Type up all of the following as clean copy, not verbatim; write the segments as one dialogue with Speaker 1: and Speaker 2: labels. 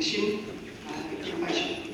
Speaker 1: 心來敬拜上帝。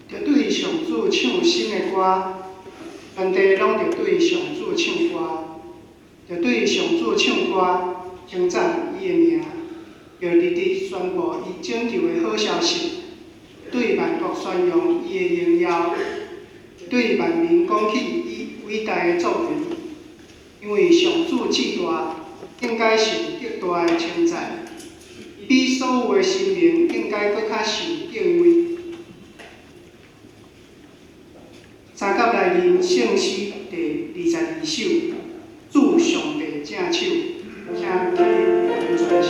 Speaker 1: 著對上主唱新的歌，全地攏著對上主唱歌，著對上主唱歌，稱讚伊的名，著直直宣布伊拯救的好消息，對萬國宣揚伊的榮耀，對萬民講起伊偉大的作為。因為上主至大，應該受極大的稱讚，比所有的神明應該閣較受敬畏。三甲內面聖詩第22首，主上帝正手，請起立傳授。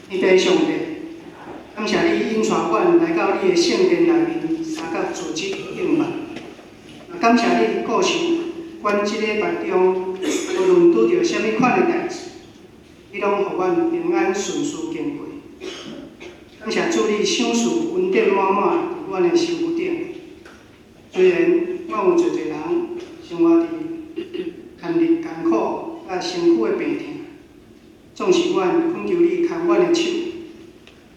Speaker 1: 天父上帝，感謝你引帶阮來到你的聖殿內面，相佮組織敬拜。也感謝你顧惜阮這禮拜中，無論拄著啥物款的代誌，你攏予阮平安順遂經過。感謝主你賞賜恩典滿滿佇阮的身軀頂。雖然阮有濟濟人生活佇艱日艱苦佮身軀的病痛，總是阮懇求你牽阮的手，予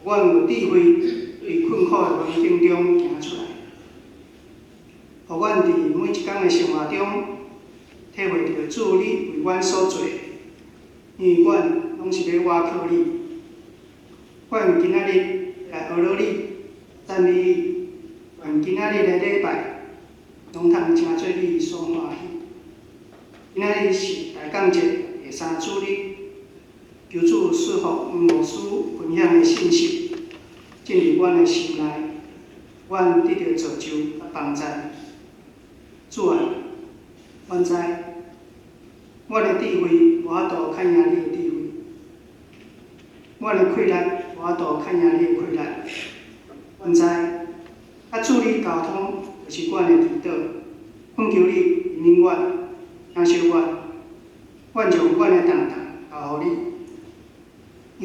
Speaker 1: 阮有智慧對困苦的環境中行出來，予阮佇每一工的生活中體會著主你為阮所做的，因為阮攏是欲倚靠你。阮今仔日來學你、讚美你，願今仔日的禮拜攏通成做你所歡喜。今仔日是大感節第三主日，求主賜福黃牧師分享的信息進入阮的心內，阮得著造就佮幫助。主啊，阮知阮的智慧無法度較贏你的智慧，阮的氣力無法度較贏你的氣力。阮知，佮主你溝通就是阮的至寶。懇求你引領阮，聽惜阮，阮將阮的重擔交予你，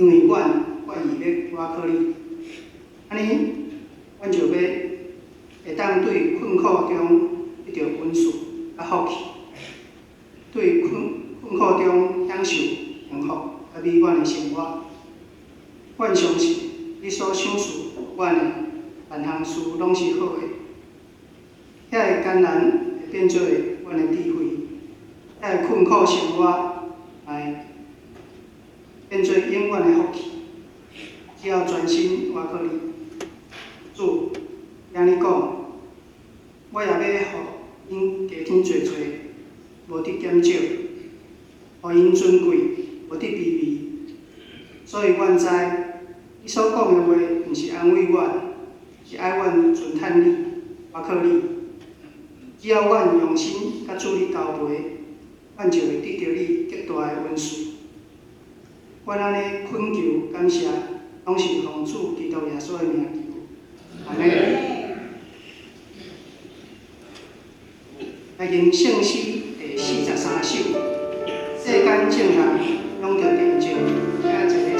Speaker 1: 因為阮願意欲倚靠你。按呢，阮就欲會當對困苦中得著恩賜佮福氣，對困苦中享受幸福佮美滿的生活。阮相信你所賞賜予阮的萬項事攏是好的，遐个艱難會變做阮的智慧，遐个困苦生活會變做永遠的福氣。只要專心倚靠你，主，聽你講，我也欲予𪜶加添濟濟，無得減少；予𪜶尊貴，無得卑微。所以阮知，你所講的話，毋是安慰阮，是愛阮尊嘆你，倚靠你。只要阮用心佮主你交陪，阮就會得著你極大的恩賜。阮按呢懇求感謝，攏是奉主基督耶穌的名求。阿們。來吟聖詩第43首，世間眾人攏著定靜，請坐咧唱。
Speaker 2: 世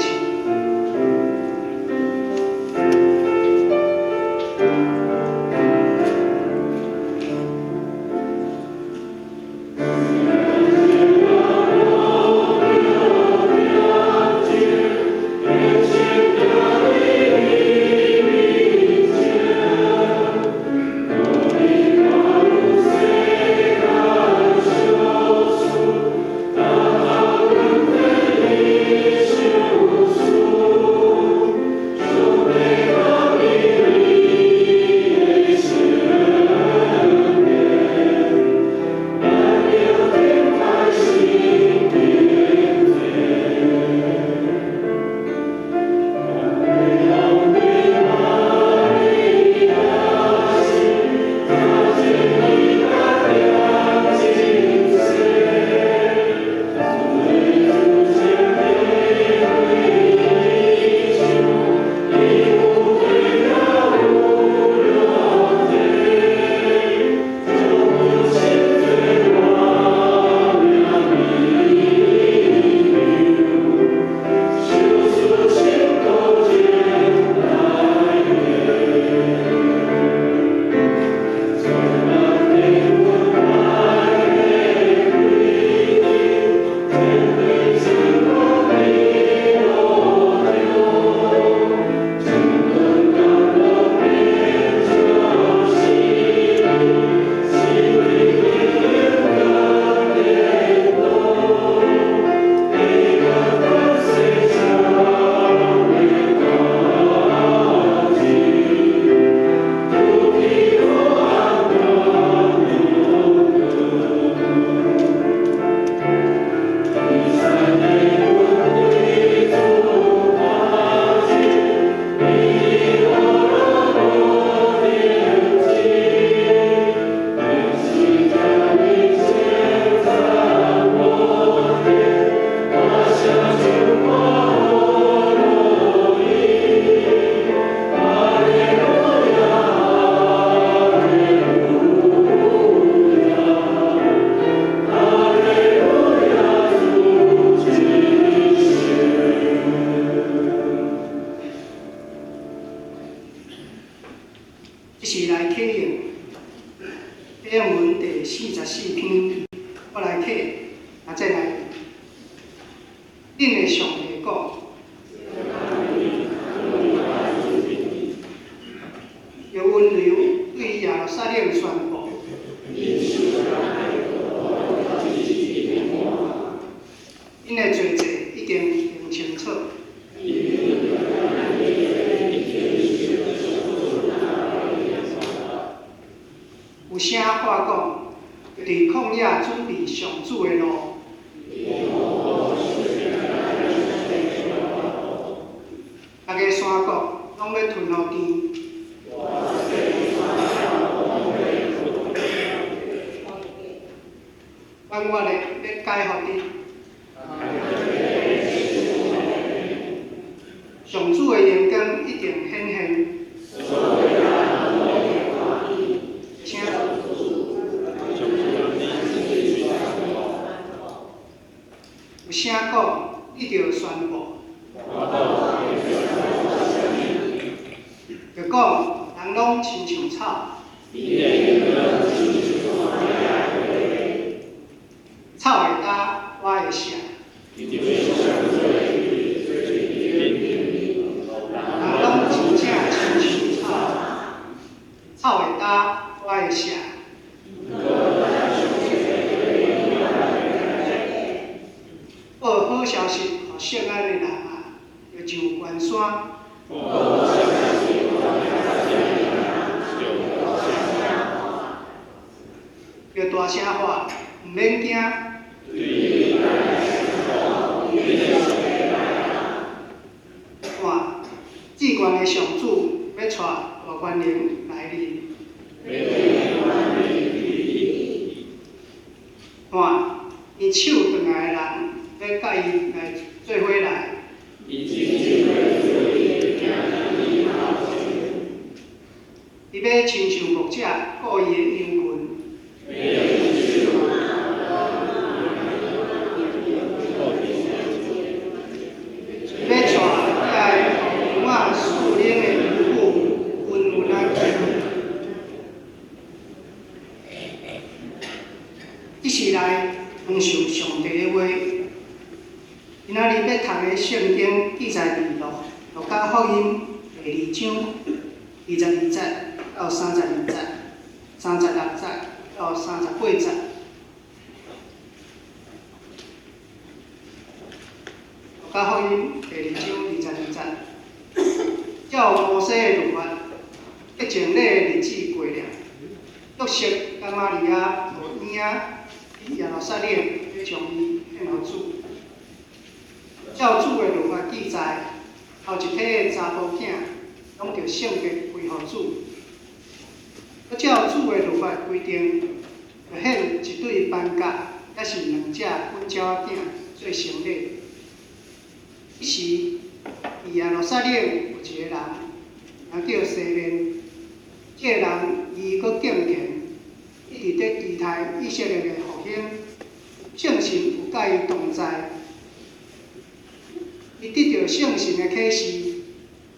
Speaker 2: 間
Speaker 1: 恁的上帝講，著溫柔對耶路撒冷宣布，𪜶的罪債已經還清楚。有聲喊講，著佇曠野準備上主的路。逐个山谷攏欲吞予甜。彎彎的欲解予直。上主的榮光一定顯現。請。有聲講，你著宣布。著講，人攏親像草。草會焦，花會謝。人攏真正親像草，草會焦，花會謝。報好消息予錫安的人啊，著上懸山。著大聲喊，毋免驚。看，至懸的上主欲帶大權能來臨。看，伊手轉來的人欲佮伊來做伙來。伊欲親像牧者顧伊的羊群。伊欲帶遐个羊仔屬靈的牛母穩穩仔行。這是來傳授上帝的話。今仔日欲讀的聖經記載佇路加福音第二章22節到32節、36節到38節。路加福音第二章22節，照摩西的律法，潔淨禮的日子過了，約瑟佮瑪利亞抱嬰仔去耶路撒冷，欲將伊獻予主。照主的律法記載，頭一胎的查埔囝，攏著聖潔歸予主。閣照主的律法規定，著獻一對斑鴿，抑是兩隻粉鳥仔囝做牲禮。彼時，佇耶路撒冷有一个人，名叫西面。這个人伊閣敬虔，一直佇期待以色列的復興，聖神有佮伊同在。伊得著聖神的啟示，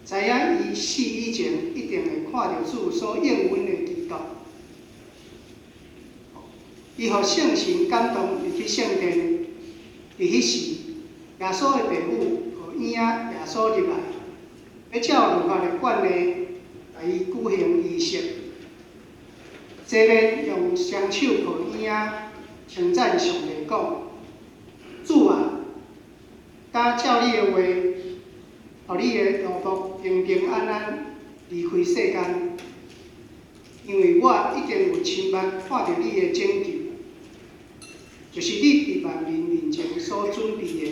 Speaker 1: 知影伊死以前一定會看著主所應允的基督。伊予聖神感動入去聖殿，佇彼時，耶穌的爸母抱嬰仔耶穌入來，欲照律法的慣例，共伊舉行儀式。西面用雙手抱嬰仔，稱讚上帝講：主啊，敢照你的話，予你的奴僕平平安安離開世間，因為我已經有親目看著你的拯救，就是你佇萬民面前所準備的。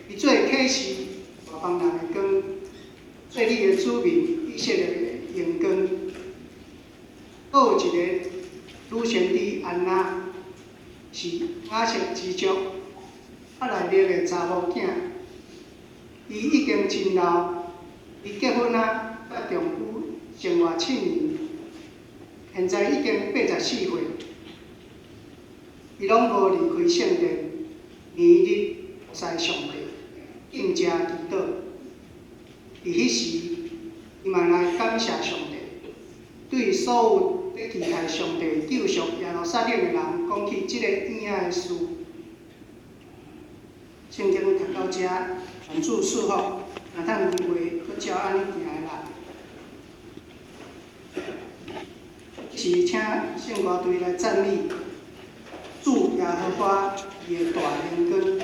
Speaker 1: 伊做啟示外邦人的光，做你的子民以色列的榮光。閣有一个女先知安娜，是亞設支族伯來利的查某囝，伊已經真老，伊結婚啊，佮丈夫生活7年，現在已經84歲，伊攏無離開聖殿，年日服侍上帝，禁食祈禱。佇彼時，伊嘛來感謝上帝，對所有佇期待上帝救贖耶路撒冷的人講起這个嬰仔的事。聖經讀到遮，願主賜福，若通伊話，閣照按呢行的啦。是請聖歌隊來讚美主耶和華伊的大榮光。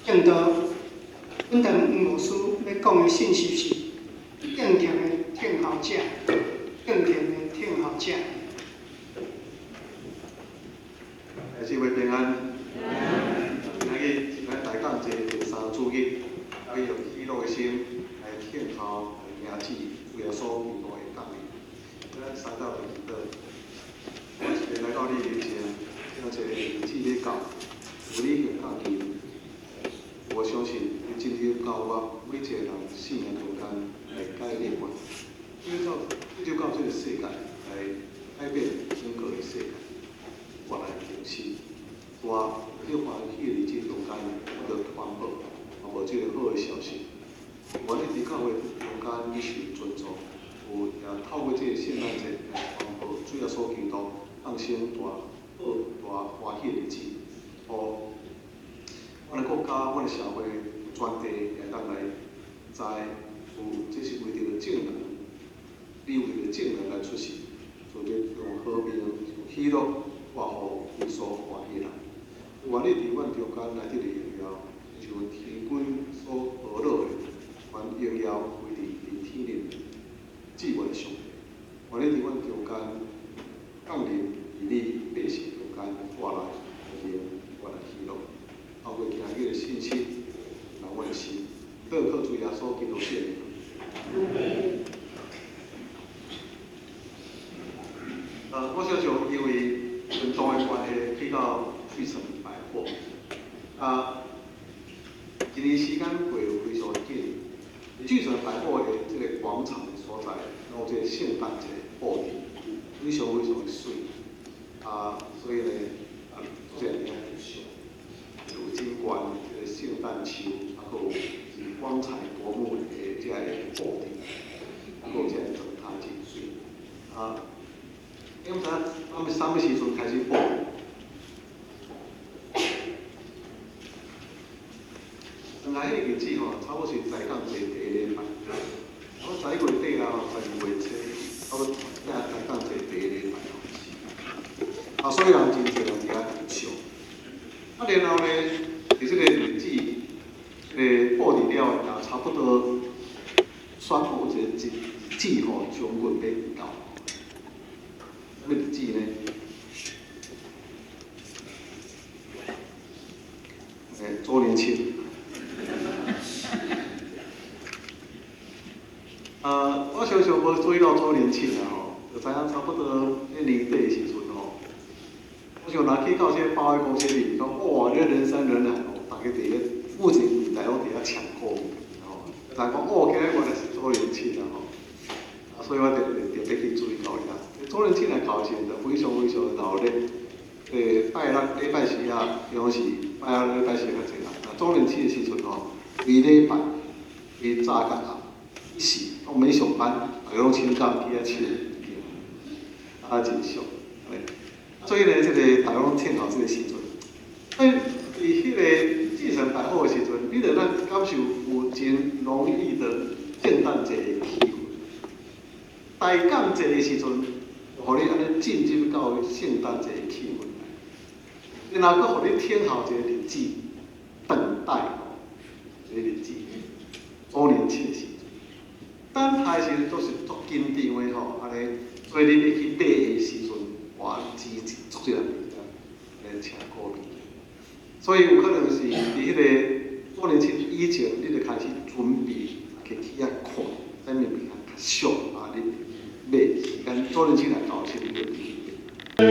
Speaker 1: 正道，本堂黃牧師欲講的信息是敬虔的聽候者，敬虔的聽候者。
Speaker 2: 姊妹平安。今仔日是咱大感节第三主日，咱用喜樂的心來聽候、來迎接主耶穌基督的降臨。咱三道來祈禱，我是來到你面前，聽這個日子欲到，有你的降臨，我相信你進入到我每一個人生命中間來改變我，進入到這個世界來改變整個的世界，我來更新。我佇歡喜的日子中間，我著傳播，予這个好的消息。願你佇教會中間，你是尊重，有也透過這个聖誕節來傳播主耶穌基督降生大好大歡喜的日子，予阮的國家、阮的社會全地會當來知有這是為著眾人，你為著眾人來出世，做著用和平、用喜樂，帶予伊所歡喜的人。願你佇阮中間來得榮耀，像天軍所呵咾的，願榮耀歸佇佇天頂至懸的上帝。願你佇阮中間降臨，佇你百姓中間帶來和平，帶來喜樂。透過今日的信息，讓阮的心，禱告主耶穌基督聖名。我常常因為運動的關係，去到巨城百貨。啊，一年時間過非常緊。巨城百貨的這個廣場的所在，攏有這個聖誕節布置，非常非常的媠。啊，所以呢，啊，這個秀，有真懸這個聖誕樹，啊，閣有是光彩奪目的這个布置，啊，閣有這個燈塔真媠。啊，你毋知影啥物時陣開始布？原來彼個日子吼，差不多是大感節第一禮拜。我11月底啊，12月初，差不多大感節第一禮拜吼。啊，所以人真濟人佇遐翕相。啊，然後呢，佇這個日子，這個布置了後，也差不多宣布一個日子吼，將近欲到。啥物日子呢？欸，周年慶。我常常無注意到周年慶啊吼，就知影差不多彼年底的時陣吼，我想若去到這個百貨公司裡面，講哇，這人山人海哦，逐家佇咧附近櫃台攏佇遐搶購物吼，就講哦，今日原來是周年慶啊吼，啊，所以我特別特別去注意到遐。周年慶來到的時陣，就非常非常的熱鬧。拜六禮拜四啊，平常時拜六禮拜四較濟人。啊，周年慶的時陣吼，規禮拜規早到暗，一時攏免上班，逐家攏請假去遐搶物件，啊，真俗。所以呢，這個逐家攏聽候這個時陣。所以佇彼個巨城百貨的時陣，你就咱感受有真濃郁的聖誕節的氣氛。大感節的時陣，予你按呢進入到聖誕節的氣氛。然後閣予你聽候一個日子，等待一個日子，周年慶的時陣。等待的時陣都是足緊張的吼，按呢，所以你欲去買的時陣，哇，錢足濟人佇遐來搶購物件。所以有可能是佇彼個周年慶以前，你就開始準備去去遐看，啥物物件較俗啊？你買時間周年慶來到時，你就去買。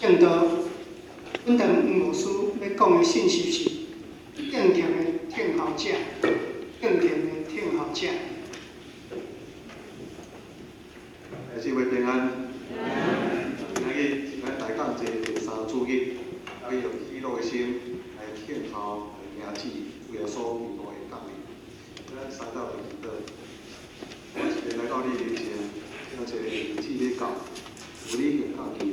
Speaker 1: 正道，本堂黄牧师欲讲的信息是敬虔的听候者，敬虔的听候者。
Speaker 2: 姊妹平安。今仔日是咱大感节第三主日，要用喜乐的心来听候、来迎接主耶稣基督的降临。咱三道来祈祷，我是来到你面前，听一个日子欲到，有你的降临，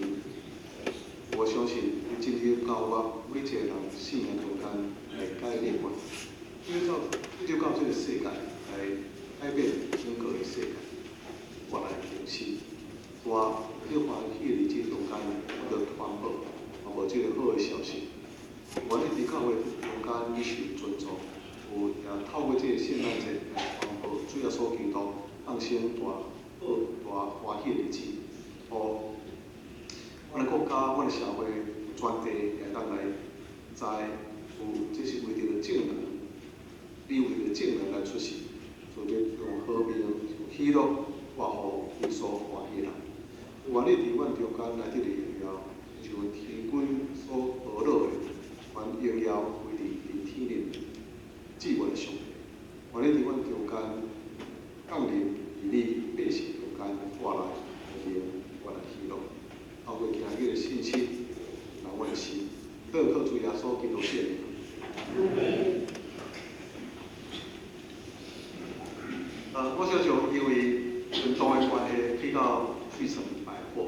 Speaker 2: 我相信你进入到我每一个人生命中间来改变我，进入到这个世界来改变整个的世界，我来更新。我伫欢喜的日子中间，我著传播，传播这个好的消息。我咧伫教会中间，你受尊重，有也透过这个圣诞节来传播主耶稣基督降生大好大欢喜的日子，予阮的国家、阮的社会、全地会当来知有这是为著众人，你为著众人来出世，就欲用和平、用喜乐，活予伊所欢喜的人。愿你伫阮中间来得荣耀，像天军所呵咾的，愿荣耀归伫伫天顶至高的上帝。愿你伫阮中间降临，伫你百姓中间带来和平，带来喜乐。透过今日的信息，让阮的心，祷告主耶稣基督圣名。我常常因为运动的关系，去到水城百货。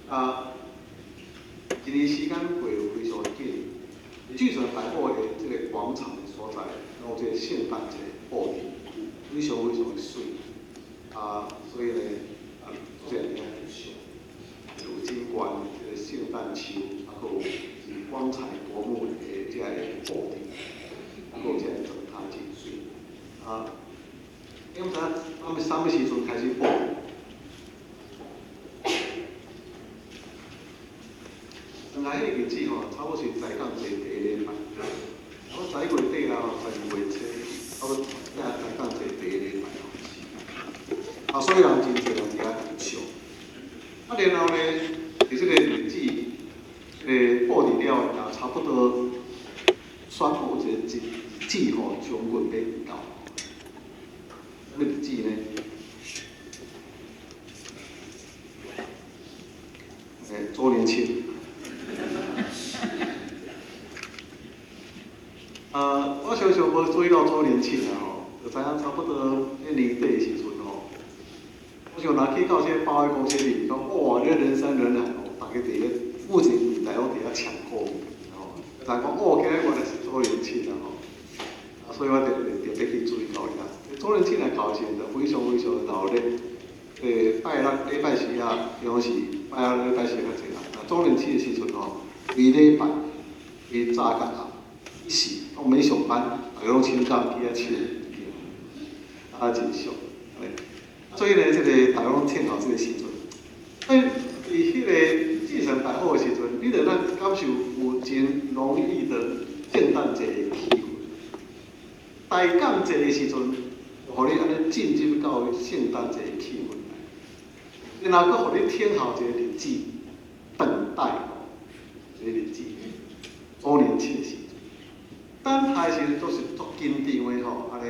Speaker 2: 啊，一年时间过非常紧。水城百货的这个广场的所在，拢有这个圣诞节布置，非常非常的媠。啊，所以呢，啊，这个有真悬这个圣诞树，啊，阁有是光彩夺目的这个布置，啊，阁有这个灯塔真媠。啊，你毋知影他们啥物时阵开始布？原来彼个日子吼，差不多是大感节第一礼拜。我11月底啊，12月初，差不多大感节第一礼拜吼。啊，所以人真济人伫遐翕相。啊，然后呢，伫这个日子，布置了后，差不多宣布一个日子吼，将近欲到。啥物日子呢？周年庆。我常常无注意到周年庆啊吼，就知影差不多彼年底的时阵吼，我想若去到这个百货公司里面，讲哇，这人山人海哦，逐家伫咧目前柜台拢伫遐抢购物件吼，就知讲哦，今日原来是周年庆啊吼，啊，所以我特别特别去注意到遐。周年庆来到时阵，就非常非常的热闹。拜六礼拜四啊，平常时拜六礼拜四较济人。啊，周年庆的时阵吼，规礼拜规早到暗，一时拢免上班，逐家拢请假去遐抢物件，啊，真俗。所以呢，这个逐家拢听候这个时阵。所以伫彼个至诚百货的时阵，你就咱感受有真浓郁的圣诞节的气氛。大感节的时阵，予你按呢进入到圣诞节的气氛。然后阁予你听候一个日子，等待一个日子，周年庆的时阵。等待时阵都是足紧张的吼，按呢，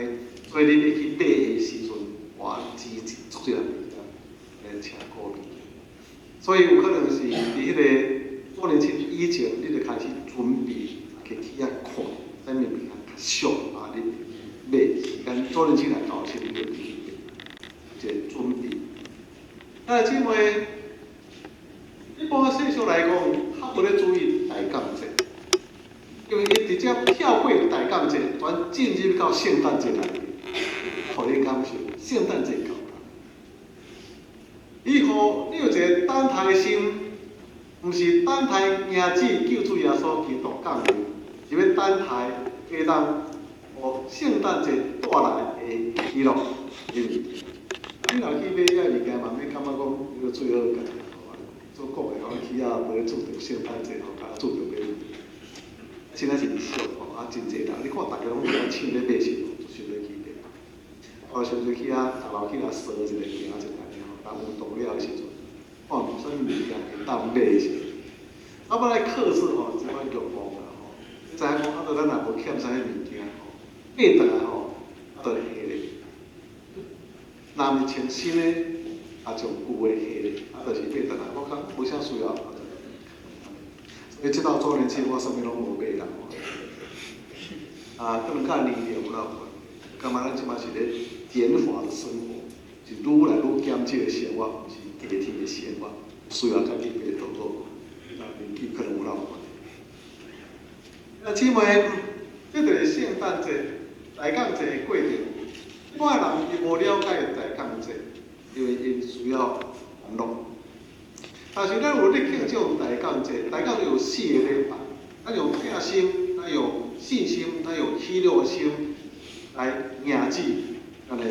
Speaker 2: 所以你欲去买的时阵，哇，挤足济人伫遐来抢购物件。所以有可能是伫彼个周年庆以前，你就开始准备去去遐看，啥物物件较俗啊？你买时间周年庆来到时，你就去买，一个准备。啊，姊妹，一般世俗来讲，较无咧注意大感节，因为伊直接跳过大感节，全进入到圣诞节内面，予你感受圣诞节到啦。伊予你有一个等待的心，毋是等待迎接救主耶稣基督降临，是欲等待会当予圣诞节带来的喜乐。你若去买遐物件嘛，免感觉讲你个最好家己吼，做讲的讲去遐无咧注重圣诞节吼，共注重买物件。现在是俗吼，啊，真济人，你看逐家拢伫遐抢咧买时，就想欲去买。我上次去遐，大楼去遐踅一下，行一下吼，人运动了的时阵，看有啥物物件会当买的时阵，啊，欲來克制吼，這款慾望啦吼。你知影講，啊，著咱若無欠啥物物件吼，買轉來吼，啊，著會還咧。若毋是穿新的，啊，將舊的還咧，啊，就是買轉來，我感覺無啥需要。所以這道周年慶，我啥物攏無買啦。啊，可能佮年齡有啦，感覺咱這擺是咧減法的生活，是愈來愈減少的生活，毋是加添的生活，需要家己買多好，啊，年紀可能有啦關。啊，姊妹，這就是聖誕節、大降節的過程。一般的人伊無了解大降節，因為𪜶需要歡樂。但是咱有咧慶祝大降節，大降節有四個禮拜，咱用疼心，咱用信心，咱用喜樂的心來迎接咱的主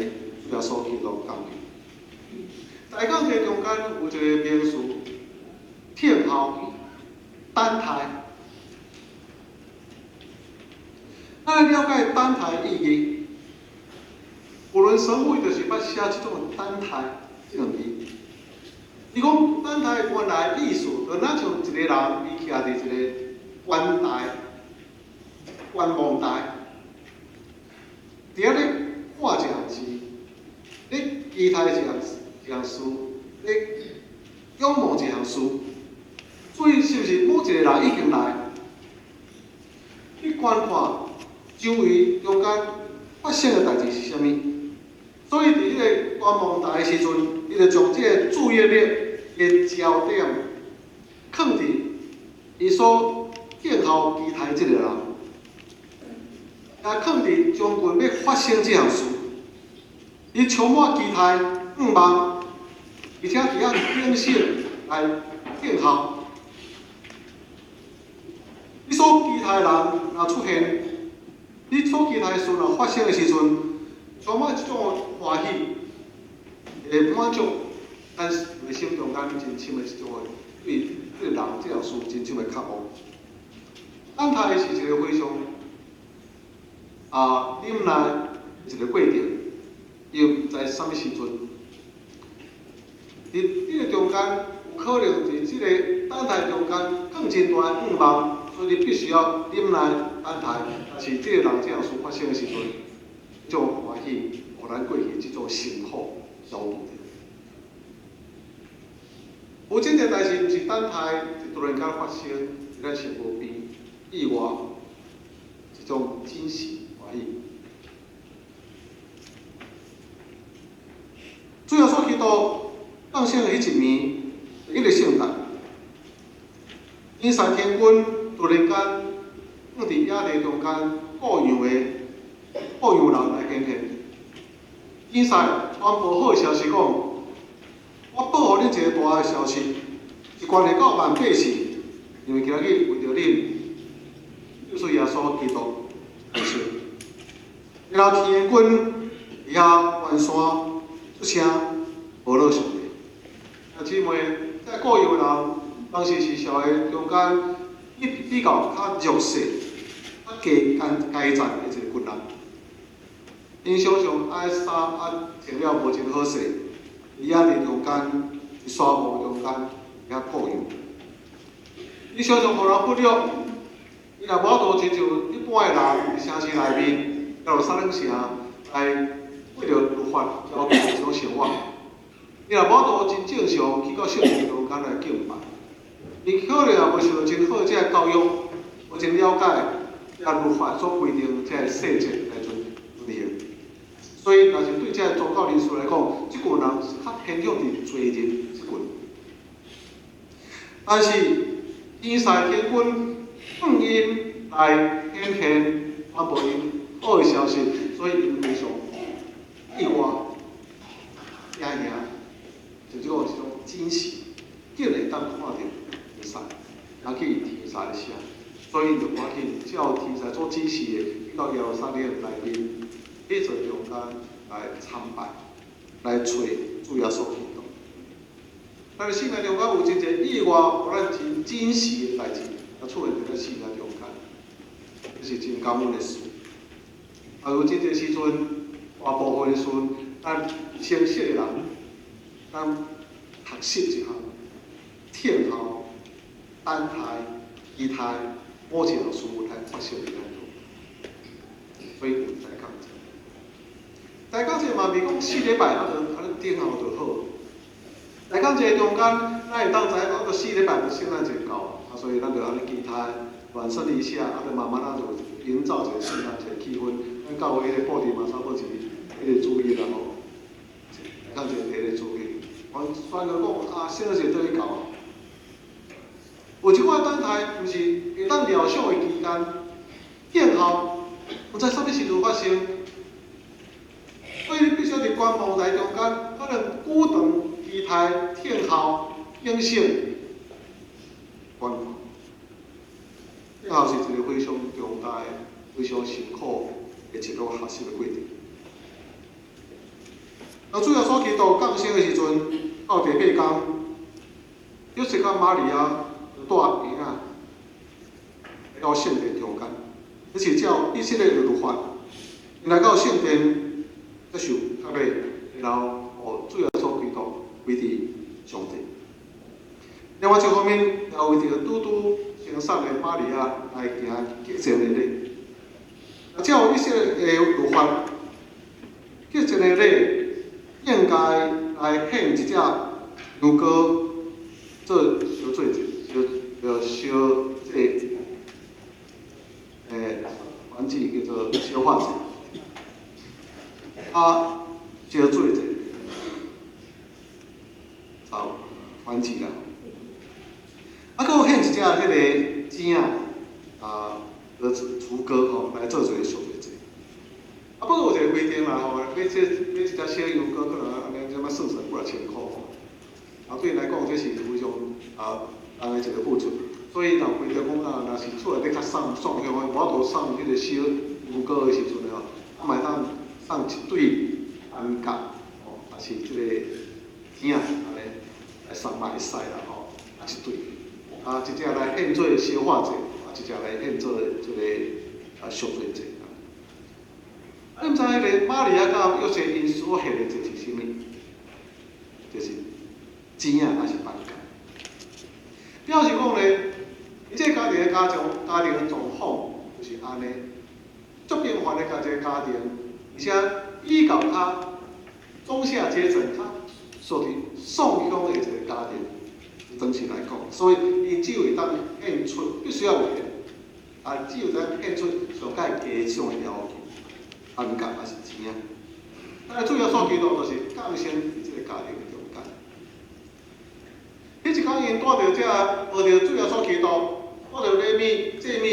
Speaker 2: 耶穌基督降臨。大降節中間有一個名詞，等候、等待。咱來了解等待的意義。有人神父就是捌寫這種等待這兩字。伊講等待原來意思，就若像一個人伊徛佇一個觀台、觀望台，佇遐咧看一項事，咧期待一項事，咧仰望一項事，所以是毋是某一個人已經來去觀看周圍中間發生的代誌是啥物？所以佇彼個觀望台的時陣，伊就將這個注意力的焦點囥佇伊所等候期待這個人，也囥佇將近欲發生這項事。伊充滿期待、向望，而且佇遐警醒來等候。你所期待的人若出現，你所期待的事若發生的時陣，充滿這種歡喜，會滿足咱內心中間真深的這種對這個人這項事真深的渴望。等待是一個非常忍耐一個過程，伊毋知啥物時陣，佇這個中間有可能佇這個等待中間更真大的向望，所以你必須要忍耐等待。但是這個人這項事發生的時陣，這種歡喜，予咱過去這種辛苦消除掉。有真濟代誌毋是等待，就突然間發生，佇咱生活邊意外，一種驚喜歡喜。主耶穌基督降生的彼一暝，一個聖誕，天使天軍突然間放佇野地中間牧羊的牧羊人來顯現。天使傳報好消息講，我報予恁一個大的消息，是關係到萬百姓，因為今仔日為著恁，就是耶穌基督誕生。然後天軍佇遐懸山出聲，報告上帝。啊，姊妹，這牧羊人當時是社會中間比較較弱勢、較低階層的一個群人。𪜶常常愛衫啊穿了無真好勢，佇野地中間、佇沙漠中間佇遐牧羊。伊常常予人忽略，伊若無法度親像一般的人佇城市內面，耶路撒冷城來為著律法要求這種生活。伊若無法度真正常去到聖殿中間來敬拜，伊可能也無受真好這個教育，無真了解這律法所規定這個細節來遵行。所以，若是對這個宗教人士來講，這群人是較偏向佇罪人這群。但是，天使天軍向𪜶來顯現，傳播𪜶好的消息，所以𪜶非常意外、驚訝，就這個一種驚喜，竟然會當看著天使，也去天使的聲，所以就趕緊照天使所指示的，去到耶路撒冷內面，去做中間來參拜，來揣主耶穌基督。咱的生命中間有真濟意外，予咱真驚喜的代誌，也出現佇咱生命中間，這是真感恩的事。啊，有真濟時陣，大部分的時陣，咱相識的人，咱學習一項，等候、等等待、期待某一項事來發生佇咱中間，所以有大降節。大降節嘛，袂講4禮拜啊，就按呢等候就好。大降節中間，咱會當知影講，都四禮拜就聖誕節到，啊，所以咱就按呢期待暖身一下，啊，就慢慢仔就營造一個聖誕節氣氛。咱教會彼個布置嘛，差不多是彼個主意啦吼。大降節第一個主意，我宣告講啊，聖誕節倒去到啊。有一寡等待，毋是會當料想的期間，等候，毋知啥物時陣發生。所以你必須佇觀望台中間，可能久長期待、等候、警醒、觀望。等候是一個非常重大、非常辛苦的一個學習的過程。當主耶穌基督降生的時陣，到第八工，約瑟佮瑪利亞就帶嬰仔來到聖殿中間，這是照以色列的律法，𪜶來到聖殿接受割禮，然後予主耶穌基督歸佇上帝。另外一方面，也為著拄拄生產的瑪利亞來行潔淨的禮。啊，照以色列的律法，潔淨的禮應該來獻一隻羊羔做贖罪祭，贖祭，環節叫做燒化祭。啊，贖罪祭，好，環節啦。啊，閣有獻一隻彼個糋仔，啊，雛鴿吼來做一個贖罪祭。啊，不過有一個規定啦吼，買一隻小羊羔可能按呢這麼算算幾若千箍吼。啊，對𪜶來講這是非常重的一個付出。所以若規定講啊，若是厝內底較送送香的，無法度送彼個小羊羔的時陣吼，啊嘛會當送一對斑鴿吼，抑是這個糋仔按呢來送嘛會使啦吼，啊一對。啊，一隻來獻做燒化祭，啊，一隻來獻做這個贖罪祭。啊，你毋知彼個瑪利亞佮約瑟𪜶所獻的祭是啥物？就是糋仔抑是斑鴿。表示講咧，伊這個家庭的家庭的狀況就是按呢，足平凡的一個家庭，而且比較較中下階層，較屬於送香的一個家庭。當時來講，所以𪜶只有會當獻出，必須要有獻，啊，只有當獻出上蓋低上的要求，斑鴿抑是糋仔。但主耶穌基督就是降生佇這個家庭的中間。彼一工𪜶帶著這抱著主耶穌基督，帶著禮物、祭物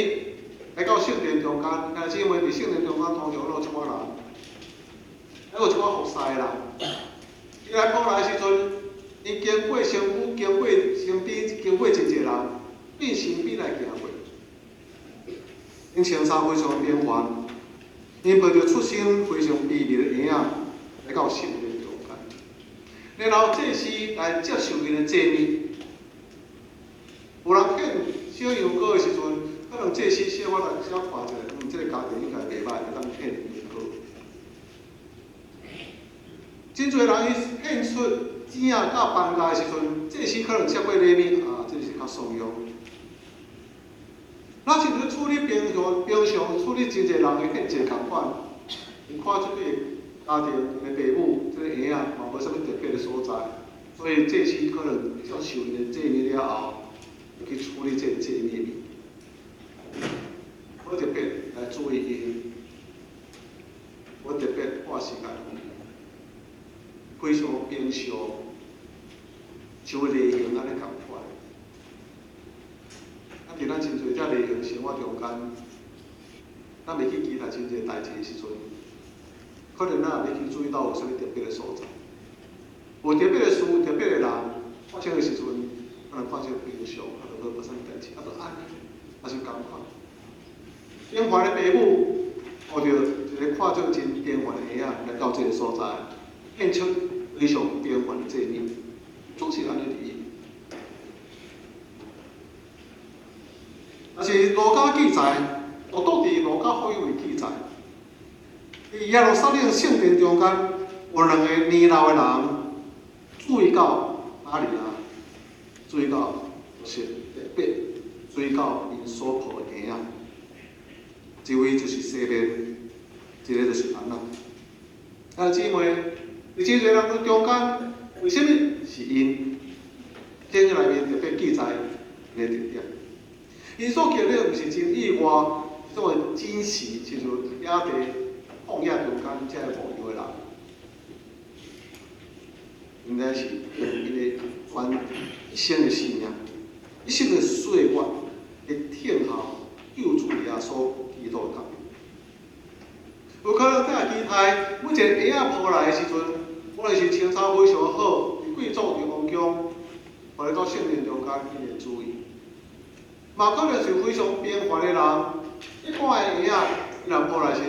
Speaker 2: 來到聖殿中間，兄弟姊妹，佇聖殿中間通常攏有一寡人，還有一寡服侍的人。伊來抱來的時陣，伊經過身軀，經過身邊，經過真濟人，變身邊來行過。𪜶穿衫非常平凡，𪜶抱著出身非常卑微的嬰仔來到聖殿中間，然後祭司來接受𪜶的祭物。有人獻小羊羔的時陣，可能祭司小可來小看一下，這個家庭應該袂䆀，會當獻羊羔。真濟人伊獻出糋仔佮斑鴿的時陣，祭司可能接過禮物啊，這是較鬆容。若像咧處理平常平常處理真濟人的獻祭仝款，伊看這個家庭的爸母，這個嬰仔嘛無啥物特別的所在，所以祭司可能接受𪜶的祭物了後，去處理這個祭物。無特別來注意𪜶，無特別花時間，非常平常，像例行按呢仝款。啊，佇咱真濟遮例行生活中間，咱袂去期待真濟代誌的時陣，可能咱也袂去注意到有啥物特別的所在。有特別的事、特別的人發生的時陣，可能看這平常，啊，就無啥物代誌，啊，就按呢，也是仝款。平凡的爸母，抱著一個看做真平凡的嬰仔來到這個所在，獻出非常平凡的祭物，總是按呢佇。但是路加記載，獨獨佇路加福音有記載，佇耶路撒冷聖殿中間有兩個年老的人注意到瑪利亞，注意到約就是特別追到𪜶所抱的嬰仔，一位就是西面，一个就是安那。啊，姊妹，佇這濟人中間，為啥物是𪜶？聖經內面特別記載𪜶的特點。𪜶所經歷毋是真意外，這種的真實，親像野地曠野中間這个牧羊的人，應該是用𪜶的全一生的生命，一生的歲月，來等候救主耶穌基督的降臨。有可能在期待每一個嬰仔抱來的時陣，無論是穿衫非常好，佇貴族佇王宮，或者到聖殿中間，伊會注意。嘛可能是非常平凡的人，一般的嬰仔，伊若抱來時，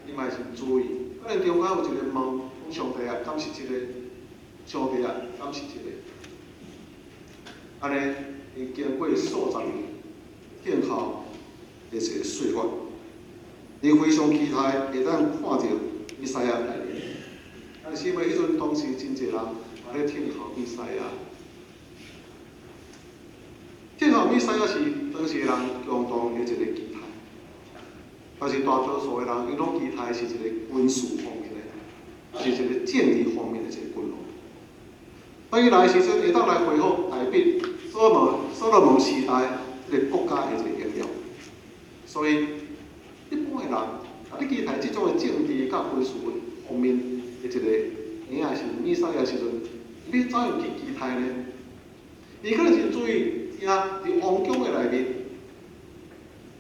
Speaker 2: 伊嘛是注意。可能中間有一個問，講上帝啊，敢是這個？上帝啊，敢是這個？按呢，𪜶經過數十年等候的一個歲月，𪜶非常期待會當看著彌賽亞來臨。但是因為彼陣當時真濟人嘛咧等候彌賽亞，等候彌賽亞是當時人共同的一個期待。但是大多數的人，𪜶攏期待是一個軍事方面的，是一個政治方面的一個君王。當伊來時陣，會當來恢復大衛所羅門時代這個國家的一個榮耀。所以一般的人，啊，你期待這種的政治佮軍事方面的一個嬰仔是彌賽亞時陣，你怎樣去期待呢？伊可能是注意聽佇王宮的內面，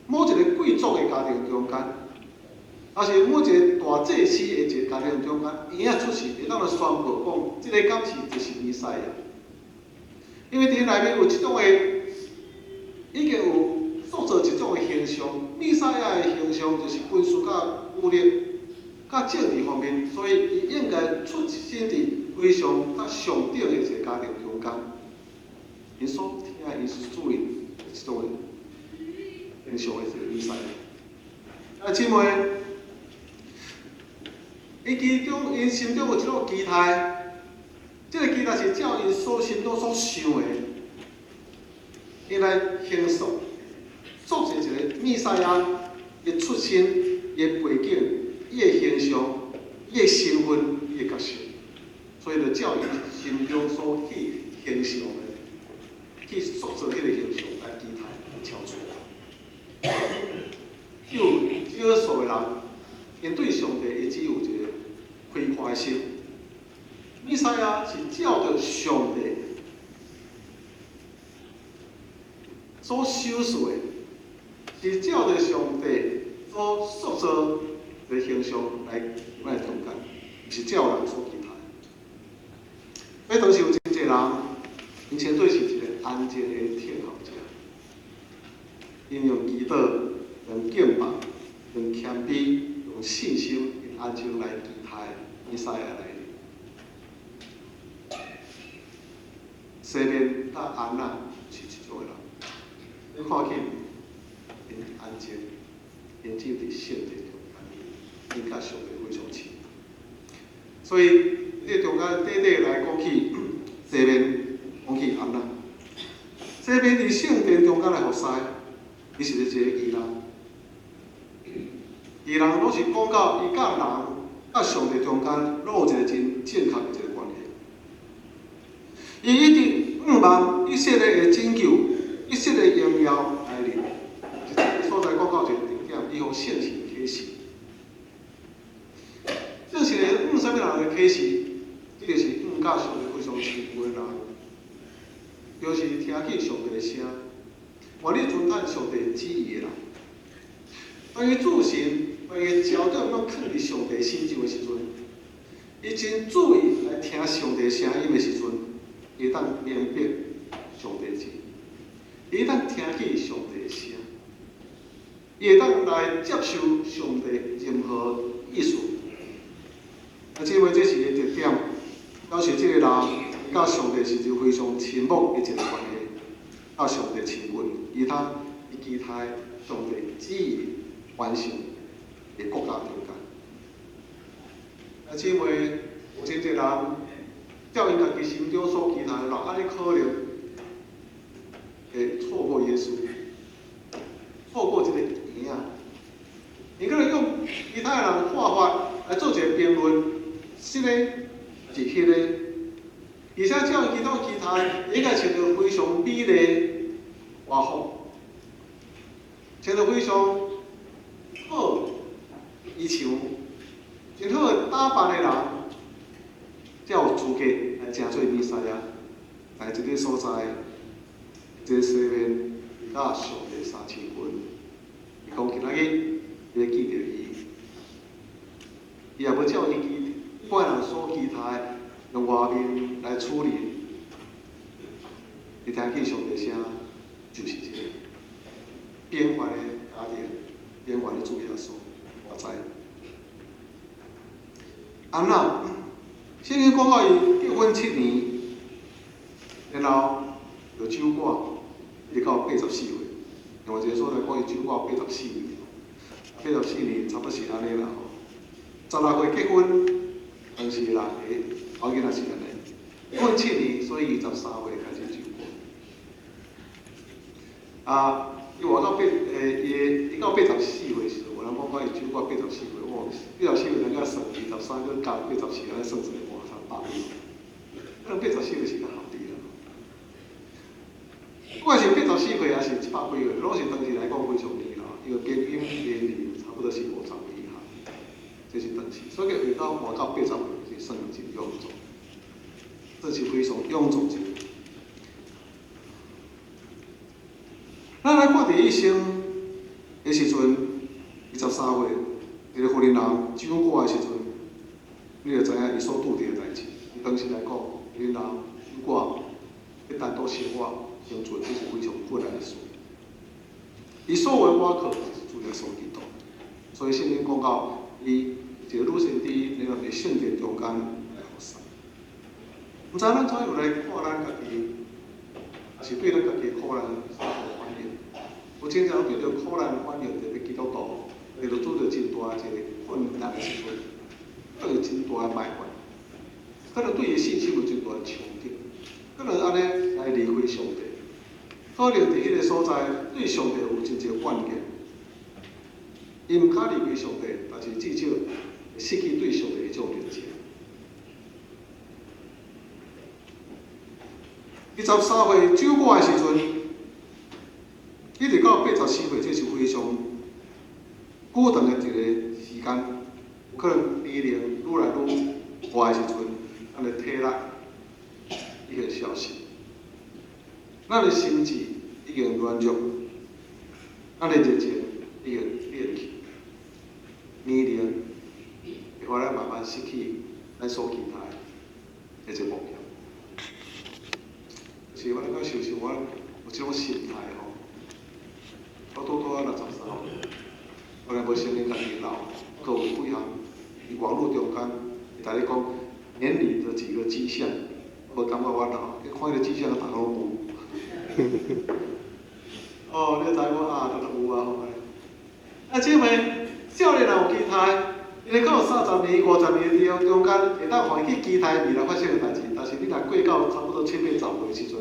Speaker 2: 某一個貴族的家庭中間，抑是某一個大祭司的一個家庭中間，嬰仔出世，會當來宣布講，這个敢是就是彌賽亞？因為佇內面有這種的，已經有塑造一種的形象，彌賽亞的形象就是軍事佮武力、佮政治方面，所以伊應該出生佇非常較上等的一個家庭中間。𪜶所聽的，𪜶是注意這種的形象的一個彌賽亞。啊，姊妹，伊其中𪜶心中有一種期待，這個期待是照𪜶所心中所想的，𪜶來形塑，塑造一個彌賽亞的出身、伊的背景、伊的形象、伊的身份、伊的角色，所以就照𪜶心中所去形象的，去塑造彼個形象來期待超出來。有少數的人，𪜶對上帝伊只有一個開闊的心。彌賽亞是照著上帝所修飾的，是照著上帝所塑造的形象來來中間，毋是照人所期待。所以當時有真濟人，𪜶稱做是一個安靜的等候者，𪜶用祈禱、用敬拜、用謙卑、用信心、用安靜來期待彌賽亞來臨。西面佮安那是這種的人，你看見𪜶安靜，𪜶只有佇聖殿中間，𪜶佮上帝非常親。所以，這中間短短來講起西面，講起安那。西面佇聖殿中間來服侍，伊是一個義人。義人攏是講到伊佮人佮上帝中間，攏有一個真正確的一個關係。伊一直向望以色列的拯救，以色列的榮耀來臨。這個所在講到一個重點，伊予聖神啟示。聖神會向啥物人來啟示？這個是向佮上帝非常親近的人，就是聽見上帝的聲，願意遵行上帝旨意的人。當伊注神，當伊焦點攏囥佇上帝身上的時陣，伊真注意來聽上帝聲音的時陣，伊會當明白上帝旨意，伊會當聽見上帝的聲，伊會當來接受上帝任何意思。啊，這位這是伊的特點，表示這個人佮上帝是一個非常親密的一個關係，佮上帝親近，伊通伊期待上帝旨意完成的國家中間。啊，這位有真濟人照𪜶家己心中所期待的，若按呢可能，會錯過耶穌，錯過這个嬰仔。伊可能用其他的人看法來做一个評論，是呢，是彼个。而且照伊其他其他，應該穿著非常美麗華服，穿著非常好衣裳，真好打扮的人，才有資格來成做彌賽亞，來這个所在，這个西面佮上帝相親近。伊講今仔日，你會記著伊，伊也無照伊一般人所期待，用外面來處理。伊聽見上帝聲，就是這個平凡的家庭，平凡的主耶穌，我知。按怎？聖經講到伊結婚7年，然後就守寡，一直到84歲。另外一個所在講伊守寡八十四年，八十四年差不多是按呢啦吼。16歲結婚，當時人會老囡仔是按呢。結婚七年，所以23歲開始守寡。啊，伊活到八，伊到84歲時，有人講講伊守寡八十四歲，哇，八十四歲人家算23閣加八十四，按呢算一下，哇，差百幾。可能八十四歲是較合理啦。不管是八十四歲，還是100幾歲，攏是當時來講非常年老，因為平均年齡差不多是50歲以下，這是當時。所以會到活到80歲是算真勇壯，這是非常勇壯一個。咱來看佇一生的時陣，23歲，一個婦人守寡的時陣，你就知影伊所拄著的代誌。當時來講，婦人守寡，欲單獨生活、生存，這是非常困難的事。伊所有的倚靠就是主耶穌基督。所以聖經講到，伊一個女先知，然後佇聖殿中間來服侍。毋知咱怎樣來看咱家己，抑是對咱家己的苦難啥個反應？有真濟人對著苦難反應，特別基督徒，伊就拄著真大一個困難的時陣，都有真大的埋怨，可能對伊信心有真大的衝擊，可能按呢來離開上帝，可能佇彼個所在對上帝有真濟怨言，伊毋敢離開上帝，但是至少會失去對上帝彼種熱情。23歲守寡的時陣，一直到84歲，這是非常久長的一個時間。有可能年齡愈來愈大的時陣，咱的體力已經消失，咱的心智已經軟弱，咱的熱情已經冷去，年齡會予咱慢慢失去咱所期待的這個目標。是我咧講，想想我有這種心態吼，我拄拄仔63歲，我若無承認家己老，閣有幾項佇網路中間會共你講年齡的幾個跡象，無感覺我老，去看彼個跡象，逐個攏有。哦，你知無啊？都有啊吼。啊，這位少年人有期待，因為到30年、50年中中間，會當予伊去期待未來發生的代誌。但是你若過到差不多七八十歲時陣，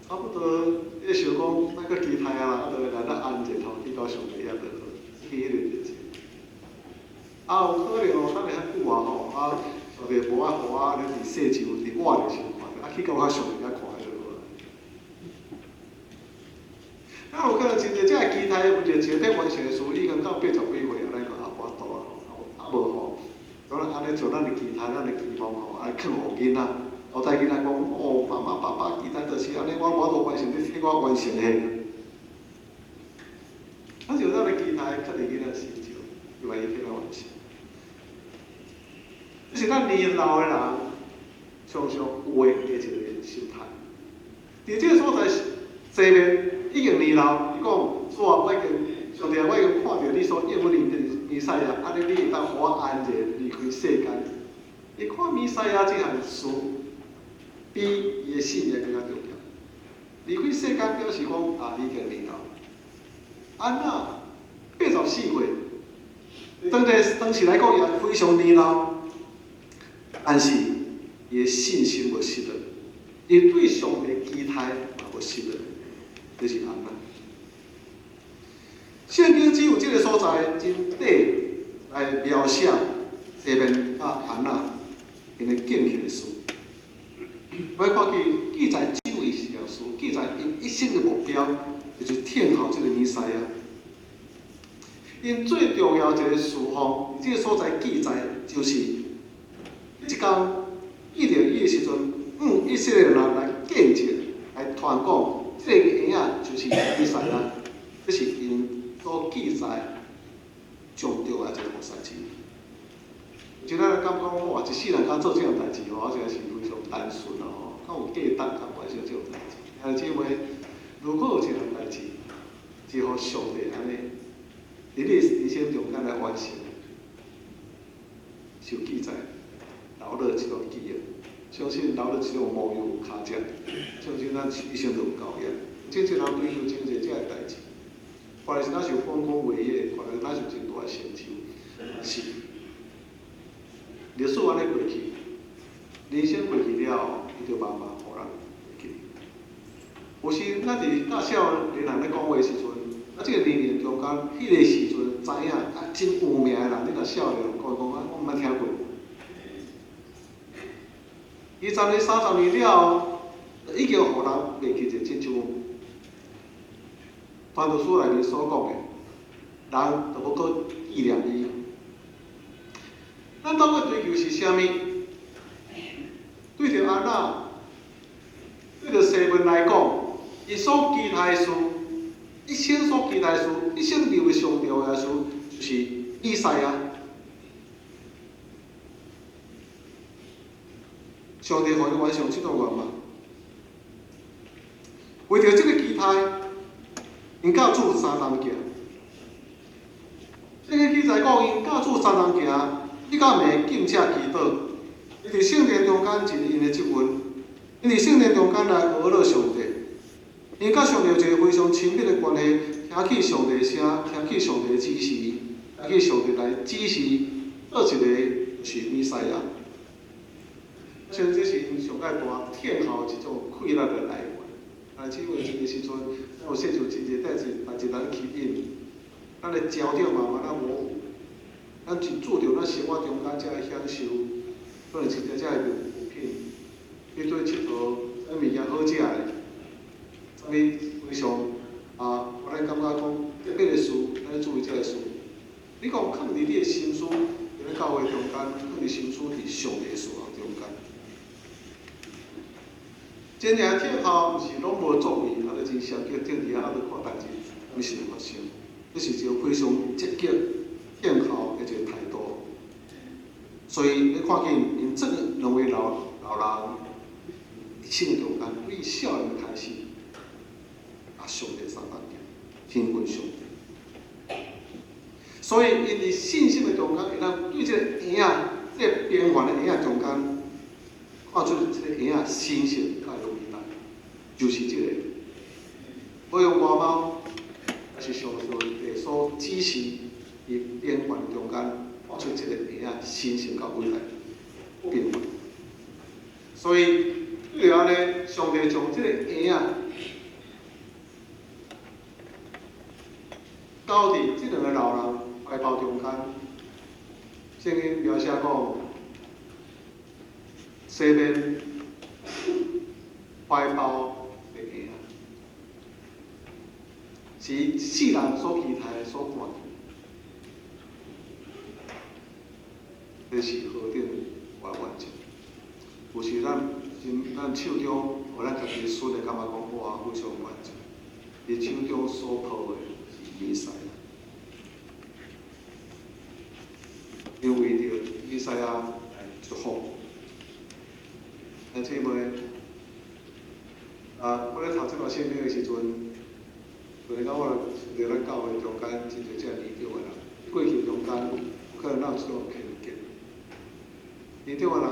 Speaker 2: 差不多你想講，莫閣期待啊啦，啊，就會來咱安靜吼，去到上帝遐就好，失去彼个熱情。啊，有可能哦，等會較久啊吼，啊，上帝無愛予我按呢佇世上佇活著時看著，啊，去到較上帝遐看就好啊。啊，有可能真濟這个期待有熱情欲完成的事，已經到80幾歲啊，咱講啊無法度啊，啊無吼，咱按呢做咱的期待，咱的期望吼，啊，囥予囡仔，後代囡仔講，哦，媽媽爸爸期待就是按呢，我無法度完成，你替我完成的。啊，就咱的期待，囥佇囡仔身上，希望伊替咱完成。這是咱年老的人常常有的一個心態。佇這個所在，前面已經年老，伊講主啊，我已經上帝啊，我已經看著你所應許的彌賽亞，按呢你會當予我安然離開世間。伊看彌賽亞這項事，比伊的性命閣較重要。離開世間表示講啊，已經年老。按怎84歲，當時當時來講也非常年老，但是伊的信心無失落。伊對上帝期待嘛無失落，這是按那。聖經只有這个所在真短來描寫西面佮按那𪜶的敬虔的事。我看見記載只有一項事，記載𪜶一生的目標，就是聽候這个彌賽亞。𪜶最重要一个事奉，這个所在記載就是，一工見著伊的時陣，以色列人來見證、來傳講，這个嬰仔就是彌賽亞，這是𪜶所記載上重要一个代誌。有時咱感覺講，哇，一世人敢做這樣代誌吼，我實在是非常單純咯吼，敢有價值敢完成這種代誌？兄弟姊妹，如果有一項代誌，是予上帝按呢，佇你人生中間來完成，是有記載，留落這段記憶。相信留落這種模樣有跤跡，相信咱一生都有夠額。這這人追求真濟這个代誌，看來是若是有豐功偉業，看來若是有真大的成就，是歷史按呢過去，人生過去了後，伊就慢慢予人會記。有時咱佇佮少年人咧講話的時陣，啊，這个年齡中間，彼个時陣知影啊真有名的人，你若少年人講講啊，我毋捌聽過。20年、30年了後，已經予人袂記者，親像傳道書內面所講的，人就欲閣紀念伊。咱當欲追求是啥物？對著按那，對著西門來講，伊所期待的事，一生所期待的事，一生認為上重要的事，就是彌賽亞。上帝予伊完成這段願望。為著這个期待，𪜶佮主相同行。聖經記載講，𪜶佮主相同行，日到暝禁食祈禱。伊佇聖殿中間盡𪜶的職分，𪜶佇聖殿中間來呵咾上帝。𪜶佮上帝有一个非常親密的關係，聽起上帝聲，聽起上帝指示，聽起上帝來指示，倒一个是彌賽亞。像這是𪜶上蓋大聽候一種快樂的來源。啊，只為這个時陣，咱有世事真濟代誌，代誌咱吸引，咱的焦點慢慢仔模糊，咱真注重咱生活中間遮的享受，可能真濟遮的物品，去對𨑨迌，啥物件好食的，啥物非常啊，予咱感覺講特別的事，咱注意這个事。你講囥佇你的心思，佇咧教會中間，囥佇心思佇上帝的事項中間。真正聽候，毋是攏無作為，啊，就真消極，停佇遐啊，就看代誌，啥物事發生？這是一個非常積極聽候的一個態度。所以你看見𪜶這兩位老老人一生中間，對少年開始，啊，上帝相同行，親近上帝。所以，𪜶佇信心的中間，會當對這個嬰仔，這個平凡的嬰仔中間，看出這個嬰仔神聖佮偉大，就是這個。無用外貌，而是上帝所指示，佇平凡中間看出這個嬰仔神聖佮偉大，不平凡。所以，對按呢，上帝將這個嬰仔交佇這兩个老人懷抱中間，聖經描寫講，西面懷抱的嬰仔，是世人所期待、所看見，這是何等完完整。有時咱咱手中，予咱家己孫的感覺講，哇，非常完整。伊手中所抱的是彌賽亞，因為著彌賽亞來祝福。兄姊妹，啊，我咧讀這段聖經的時陣，就是講我佇咱教會中間真濟這年長的人，過去中間有可能咱有這種偏見。年長的人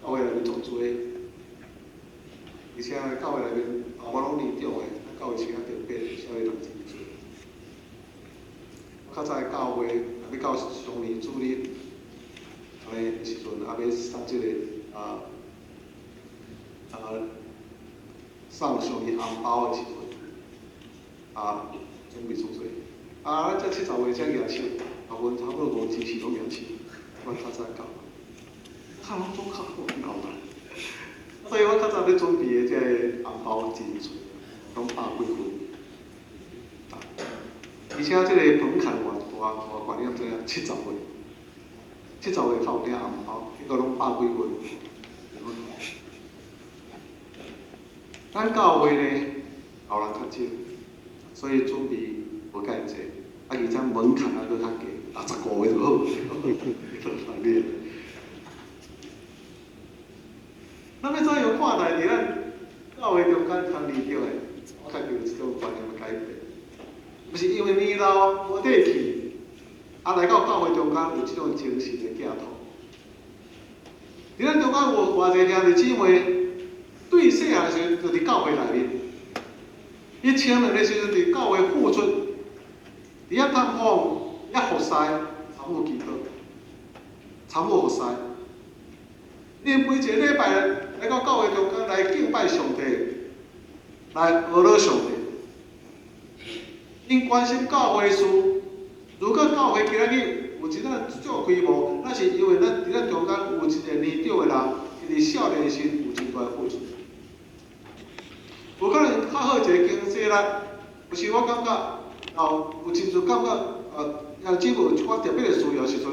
Speaker 2: 教會內面足濟，而且教會內面啊，無攏年長的，咱教會是較特別，少年人真濟。較早的教會，若欲到常年主日，按呢時陣也欲送這个啊。啊，送上伊紅包的時陣，啊，準備出做。啊，咱這70歲才舉手，啊，阮差不多50時攏舉手，阮較早到，較攏總較好老啦。所以我較早咧準備的這個紅包真濟，攏百幾份。而且這個門檻偌大偌懸，你敢知影？七十歲，70歲較有領紅包，結果攏百幾份。咱教會呢，老人較少，所以準備無介濟，啊，而且門檻也閣較低，65歲就好。咱欲怎樣看待佇咱教會中間較年長的？我家己有這種觀念的改變，毋是因為年老無底氣，啊來到教會中間有這種精神的寄託。佇咱中間有偌濟兄弟姊妹，對細漢時陣就佇教會內面，伊青年的時陣佇教會付出，佇遐探訪、遐服侍、參與祈禱、參與服侍。𪜶每一个禮拜來到教會中間來敬拜上帝，來學樂上帝。𪜶關心教會事，如果教會今仔日有一個這種規模，那是因為咱佇咱中間有一個年長的人，伊佇少年時有真大付出。有可能較好一個經濟力，有時我感覺，哦，有真濟感覺，兄姊妹有一寡特別的需要時陣，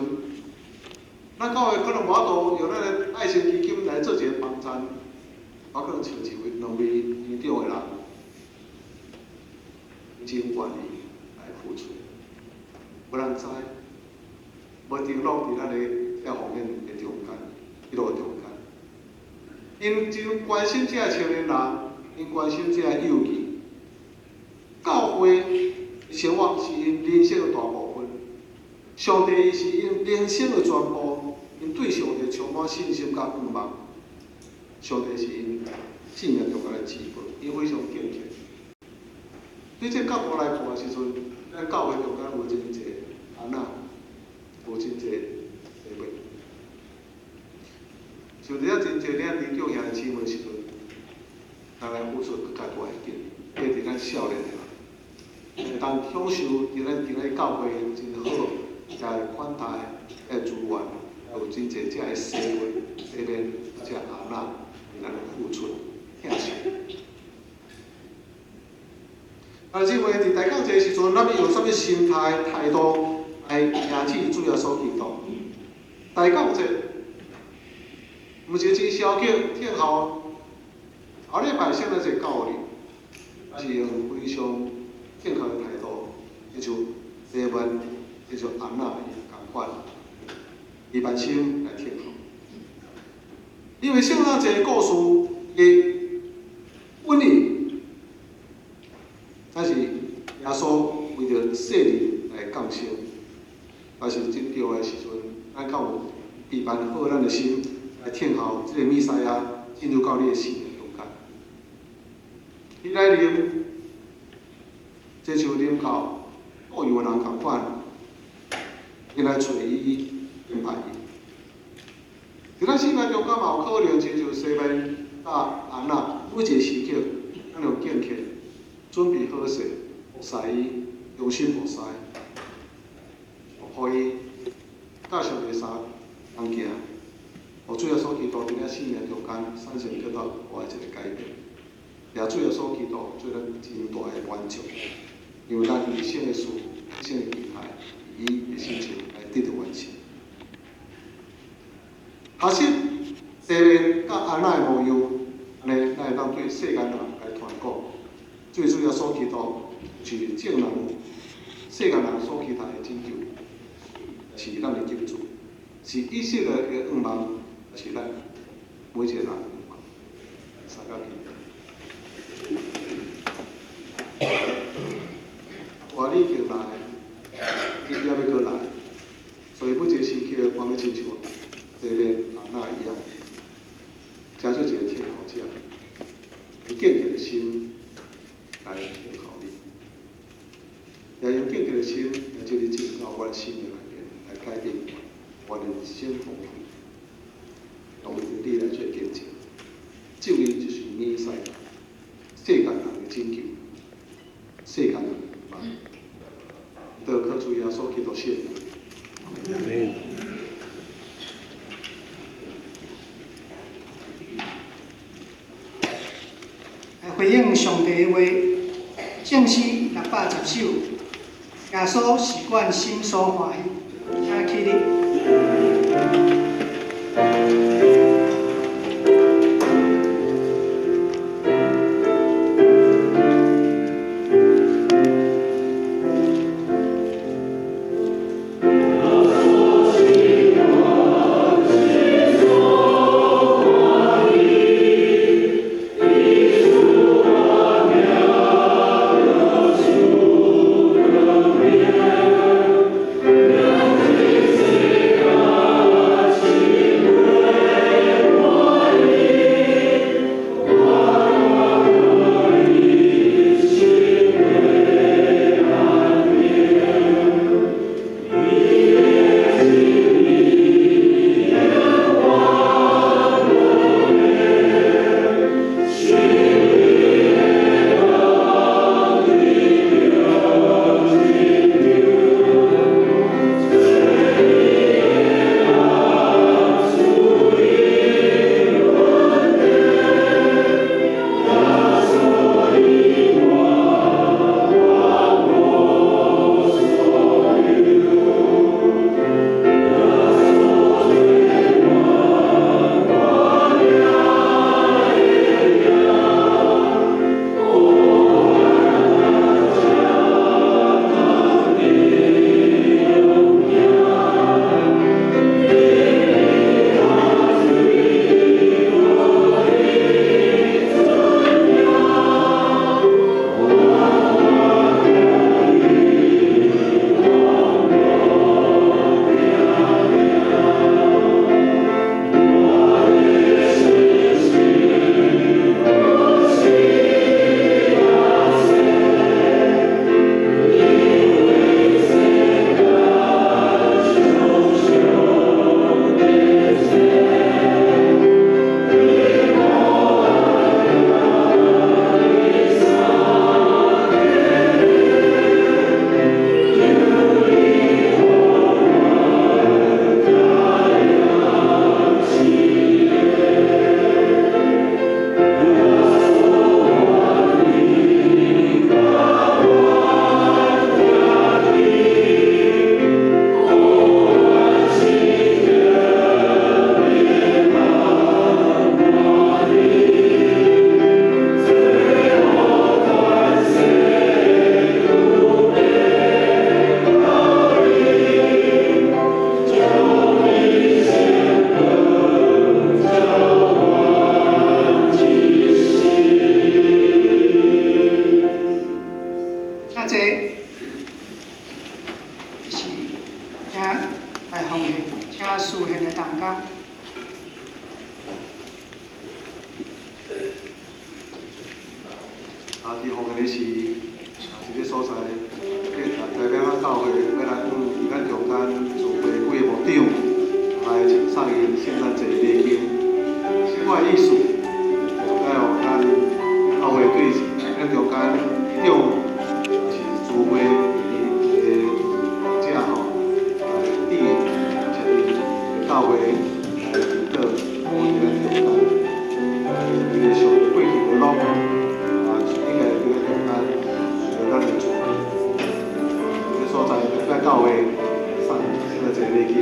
Speaker 2: 咱教會可能無法度用咱的愛心基金來做一個幫贊，我可能請一位、兩位年長的人，真願意來付出。無人知，無定落佇咱的這方面的中間，彼落中間。𪜶真關心這青年人，𪜶關心這幼兒。教會生活是𪜶人生的大部分，上帝伊是𪜶人生的全部，𪜶對上帝充滿信心佮盼望。上帝是𪜶生命中間的至寶，𪜶非常敬虔。對這角度來看的時陣，咱教會中間有真濟阿那，有真濟禮物。像佇遐真濟領年長兄弟姊妹時陣，咱來付出閣較大的敬意，對佇咱少年的人，會當享受佇咱今日教會真好，遮的款待、遮的資源，有真濟遮的洗禮、洗練，這阿那為咱付出、疼惜。啊，姊妹佇大降節時陣，咱欲用啥物心態、態度來迎接主耶穌基督？大降節毋是真消極、聽候後禮拜聖誕節到哩，是用非常正確的態度，親像西面，親像安那伊仝款，伊萬心來聽候。因為聖誕節故事的本意，乃是耶穌為著世人來降生，但是真重要的時陣，咱敢有預備好咱的心來聽候這個彌賽亞進入到你的生命中間。伊來臨，這像臨到富有的人仝款，伊來揣伊敬拜伊。佇咱生命中間嘛有可能親像西面佮安那，每一個時刻，咱用敬虔，準備好勢，服侍伊，用心服侍，予伊佮上帝相同行，予主耶穌基督佇咱生命中間產生較大的一個改變，也主耶穌基督做咱真大的滿足，因為咱一生的事、一生的期待，以伊的心情來得到完成。學習西面佮安那的模樣，按呢，咱會當對世間人來傳講。最主耶穌基督是眾人世間人所期待的拯救，是咱的救主，是以色列的願望，也是咱每一個人的願望。三甲祈禱。我已經來，伊猶欲閣來，所以每一個時刻，我欲親像西面安那一樣，成做一個聽候者，以敬虔的心來聽候你，也用敬虔的心來將你進到我的生命內面，來改變我的人生豐富，用為著你來做見證。這位就是彌賽亞，世界人的拯救，世界人的盼望，得靠主耶穌基督聖名。
Speaker 1: 來回應上帝的話，聖詩610首，耶穌是阮心所歡喜，請起立。
Speaker 2: 這個禮金。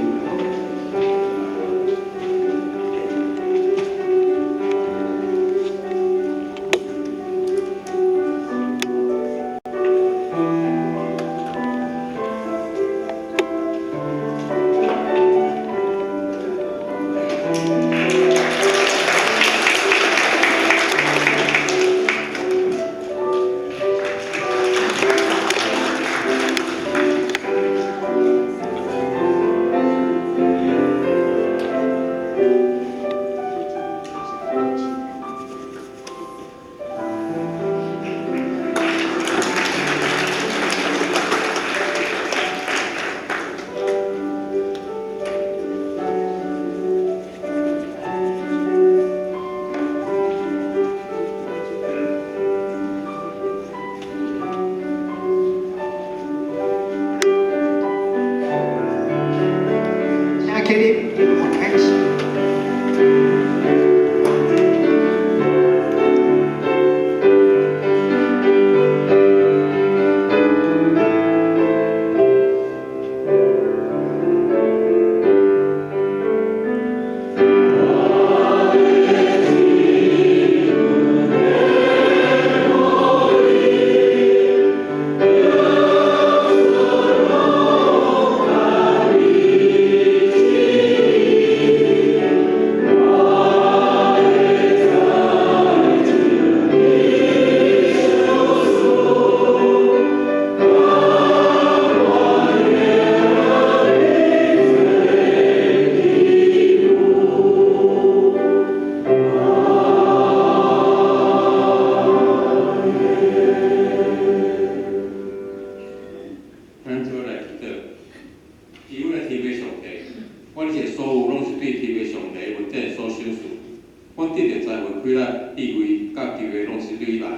Speaker 3: 機會攏是對你來的。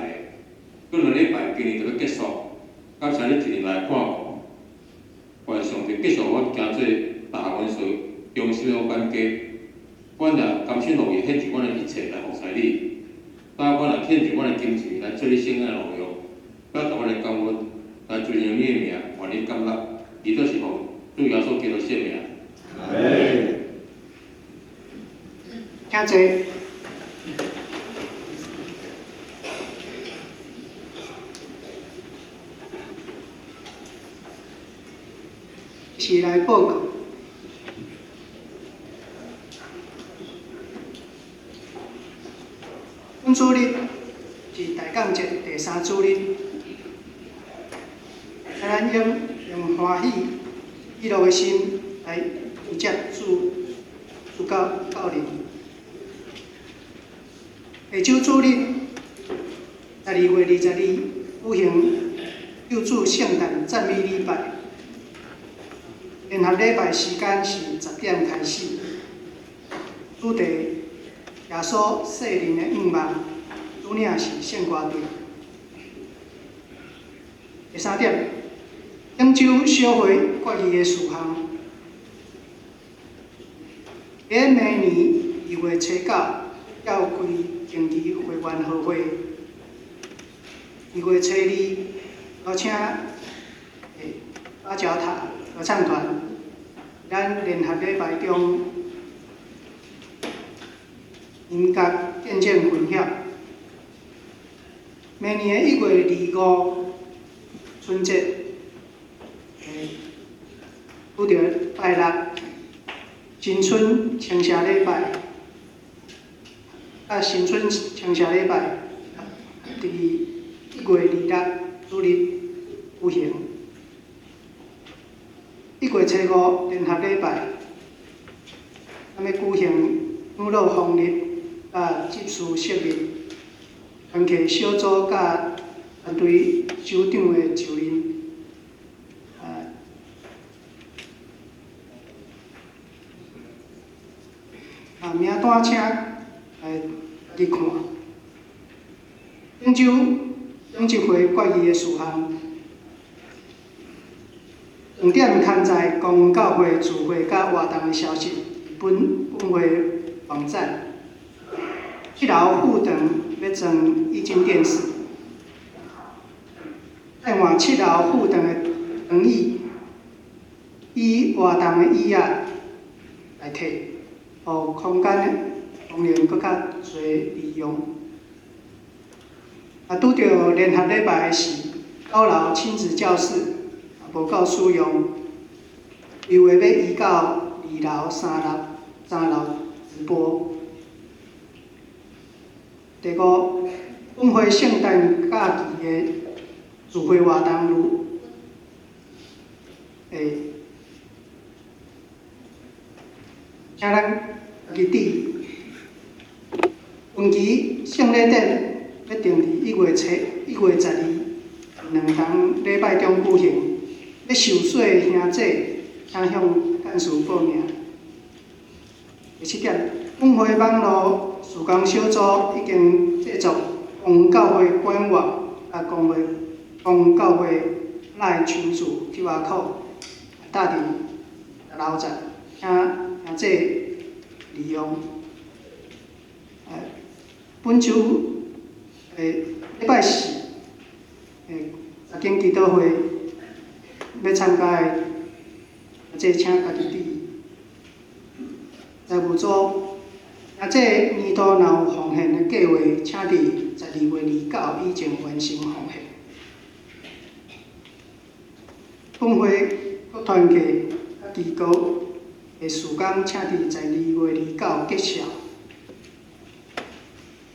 Speaker 3: 閣兩禮拜今年就欲結束，感謝你一年來看顧，願上帝繼續予阮行做大元帥，忠心的管家。阮也甘心樂意獻上阮的一切來服侍你，當阮也獻上阮的金錢來做你聖愛的路用，表達阮的感恩，來尊榮你的名，願你感恩，祈禱是奉主耶穌基督聖名。
Speaker 2: 阿門。
Speaker 1: 請坐。是來報告。本主日是大感節第三主日，咱應用歡喜、喜樂的心來迎接主主教教臨。下週主日12月22舉行救主聖誕讚美禮拜，聯合禮拜時間是10點開始，主題耶穌世人的願望，主領是聖歌隊。第三點，頂週小會決議的事項，喺明年2月7召開定期會員合會，2月2邀請巴腳塔合唱團，咱聯合禮拜中音樂見證分享。明年的1月25春節，拄著拜六，新春清社禮拜，新春清社禮拜，佇1月26主日舉行。1月5聯合禮拜，咱欲舉行長老封日佮執事設立，團契小組佮團隊首長的就任。名單請來家己看。頂週頂一回決議的事項，重點刊載公教會聚會佮活動的消息，本本會網站。七樓副堂欲裝液晶電視，愛換七樓副堂的長椅，以活動的椅仔代替，予空間的功能閣較濟利用。拄著聯合禮拜時，九樓親子教室無夠使用，規劃欲移到2樓、3樓直播。第五，本會聖誕假期的聚會活動如，請咱家己注意。近期聖禮典欲定佇1月12兩堂禮拜中舉行，欲受洗的兄姊，請向幹事報名。第七點，本會網路事工小組已經製作公教會官網，公教會 LINE 群組 QR code，搭佇樓層，請兄姊利用。本週禮拜四，查經祈禱會欲參加的，這請家己注意。財務組，這年度若有奉獻的計劃，請佇12月29以前完成奉獻。本會各團契佮機構的事工，請佇12月29結束。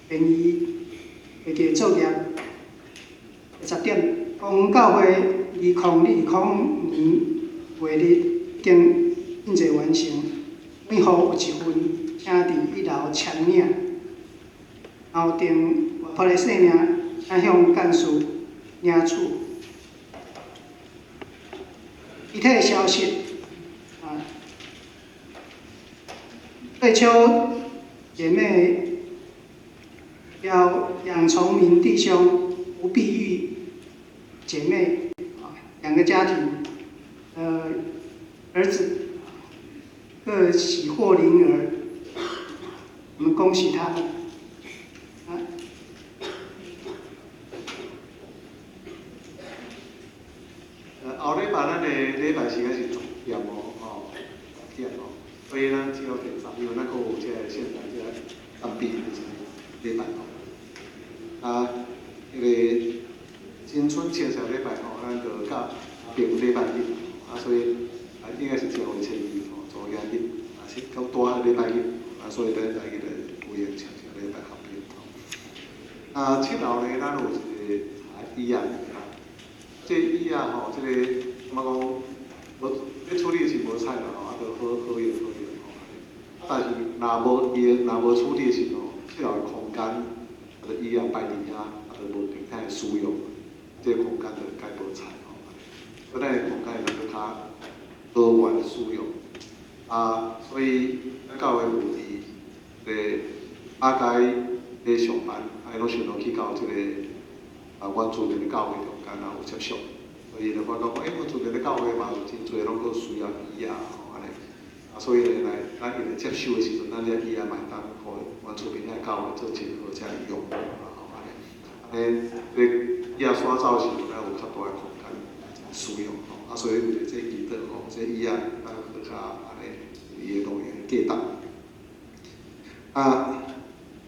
Speaker 1: 便于會計作業。第十點，公教會2020年月日已經印製完成，每戶有一份，請佇一樓簽領。然後訂活潑的姓名，請向幹事領取。具體消息，對秋姐妹要杨崇明弟兄、吴碧玉姐妹啊，兩個家庭，兒子各喜獲麟兒，我們恭喜他們。啊，
Speaker 2: 後禮拜咱的禮拜時間是10點哦，吼，10點哦，所以咱只有第十，因為咱閣有這個現在這個三比就是禮拜吼。啊，彼個新春前上禮拜吼，咱就甲平禮拜日，啊，所以啊應該是正月初二吼，做日，啊是到大禮拜日，啊，所以咱來去個有閒請請禮拜合併吼。啊，7樓呢，咱有一個椅仔，這椅仔吼，這個感覺講無咧處理是無菜啦吼，啊，就好好用好用吼。但是若無伊若無處理的時吼，7樓的空間，啊，就椅仔擺佇遐，啊，就無平坦的使用，這個空間就該無菜吼。所以咱的空間會當閣較多元使用。啊，所以咱教會有佇個阿該咧上班，啊，伊攏想到去到這個啊原住民的教會中間啊有接觸，所以就發覺講，欸，原住民的教會嘛有真濟攏閣需要椅仔吼，按呢。啊，所以咧來，咱伊咧接收的時陣，咱這椅仔嘛會當予原住民遐教會做真好遮用，吼按呢。按呢，這椅仔徙走的時陣，咱有較大的空間使用吼。啊，所以為著這祈禱吼，這椅仔咱閣較按呢，伊會路用價值。啊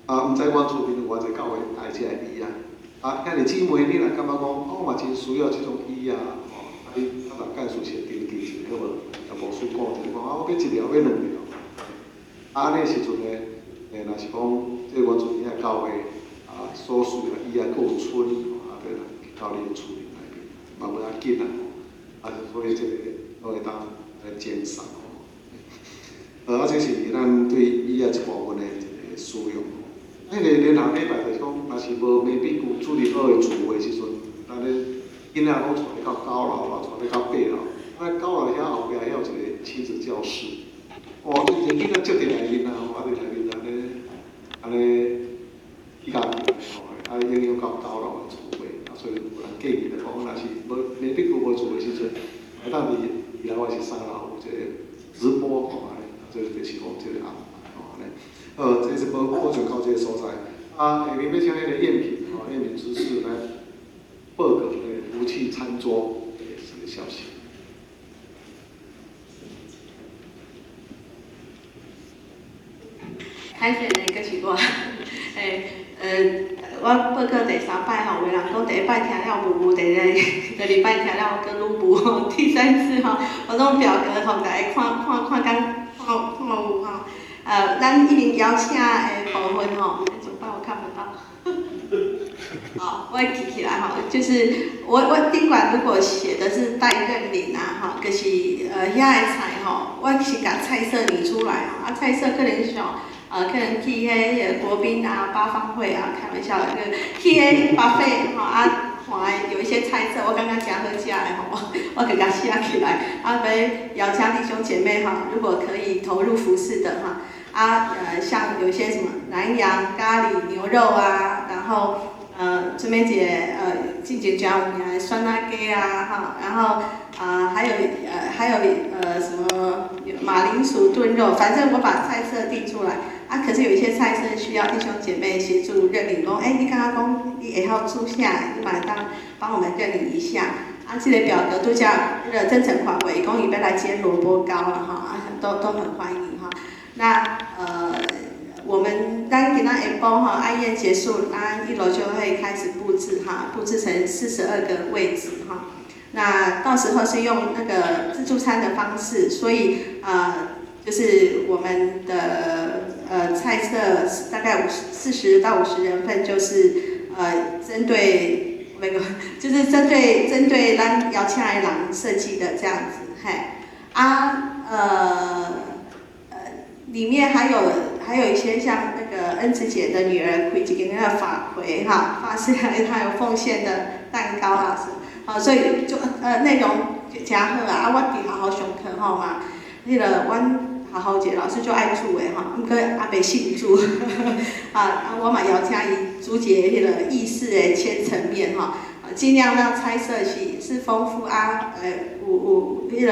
Speaker 2: 啊，毋知原住民有偌濟教會愛這個椅仔。啊，兄弟姊妹，你若感覺講，我嘛真需要這種椅仔吼，啊，你啊，若干事先登記一下好無？甲牧師講一下，講啊，我欲一條，欲兩條。啊，按呢時陣呢，若是講這個原住民遐教會啊，所需的椅仔閣有剩，啊，就到你的厝內面，嘛無要緊啊，啊，所以這個攏會當來減少。啊，這是咱對椅仔這部分的一個使用。彼個連後禮拜就是講，若是無美比舊處理好的聚會時陣，咱咧囡仔攏帶咧到9樓啦，帶咧到8樓。啊，9樓遐後壁遐有一個親子教室，哇，伊個囡仔接佇內面啊，啊，佇內面按呢按呢去教吼，啊，影響到9樓的聚會，啊，所以有人建議就講，若是無美比舊無聚會時陣，會當佇2樓還是3樓有一個直播吼，按呢，這就是講這個安排吼，按呢。這是保保存到這個所在。啊，下面欲請彼個諺品吼，諺品知識來報告彼個福氣餐桌的一個消息。
Speaker 4: 歹勢呢，閣是我，欸，我報告第三擺吼，有人講第一擺聽了無無，第二擺聽了閣愈無，第三次吼，我攏表格予大家看看看敢看看有吼。咱已經邀請的部分吼，怎麼辦？我看不到。好，我記起來吼，就是我頂管如果寫的是待認領啊，吼，就是遐個菜吼，我是共菜色擬出來吼，啊菜色可能像可能去彼個國賓啊、八方會啊，開玩笑的，去彼 buffet 吼啊，看有一些菜色，我感覺誠好食的吼，我共共寫起來，啊，欲邀請弟兄姐妹哈，如果可以投入服事的哈。啊，像有一些什麼南洋咖喱牛肉啊，然後這邊一個進前誠有名的酸辣雞啊，哈，然後啊，還有什麼馬鈴薯燉肉，反正我把菜色定出來啊。可是有一些菜色需要弟兄姐妹協助認領，講，欸，你剛剛講你會曉煮啥，你嘛會當幫我們認領一下。啊，這個表格拄才那個真誠款回，伊講伊欲來煎蘿蔔糕了哈，啊，都很歡迎哈。那我們咱今仔下晡哈，愛宴結束，那1樓就會開始布置哈，布置成42個位置哈。那到時候是用那個自助餐的方式，所以就是我們的菜色大概40到50人份，就是針對那個就是針對咱邀請的人設計的這樣子，嘿啊裡面還有一些像那個恩慈姐的女兒開一間那個法葵哈，法師她有奉獻的蛋糕啊是，好，所以就內容誠好啊，啊我佇學校上課吼嘛，彼個阮學校一個老師就愛煮的吼，毋過猶未信主，啊啊我嘛邀請伊。煮一个彼个意式的千层面吼，盡量讓菜色是豐富啊，有彼個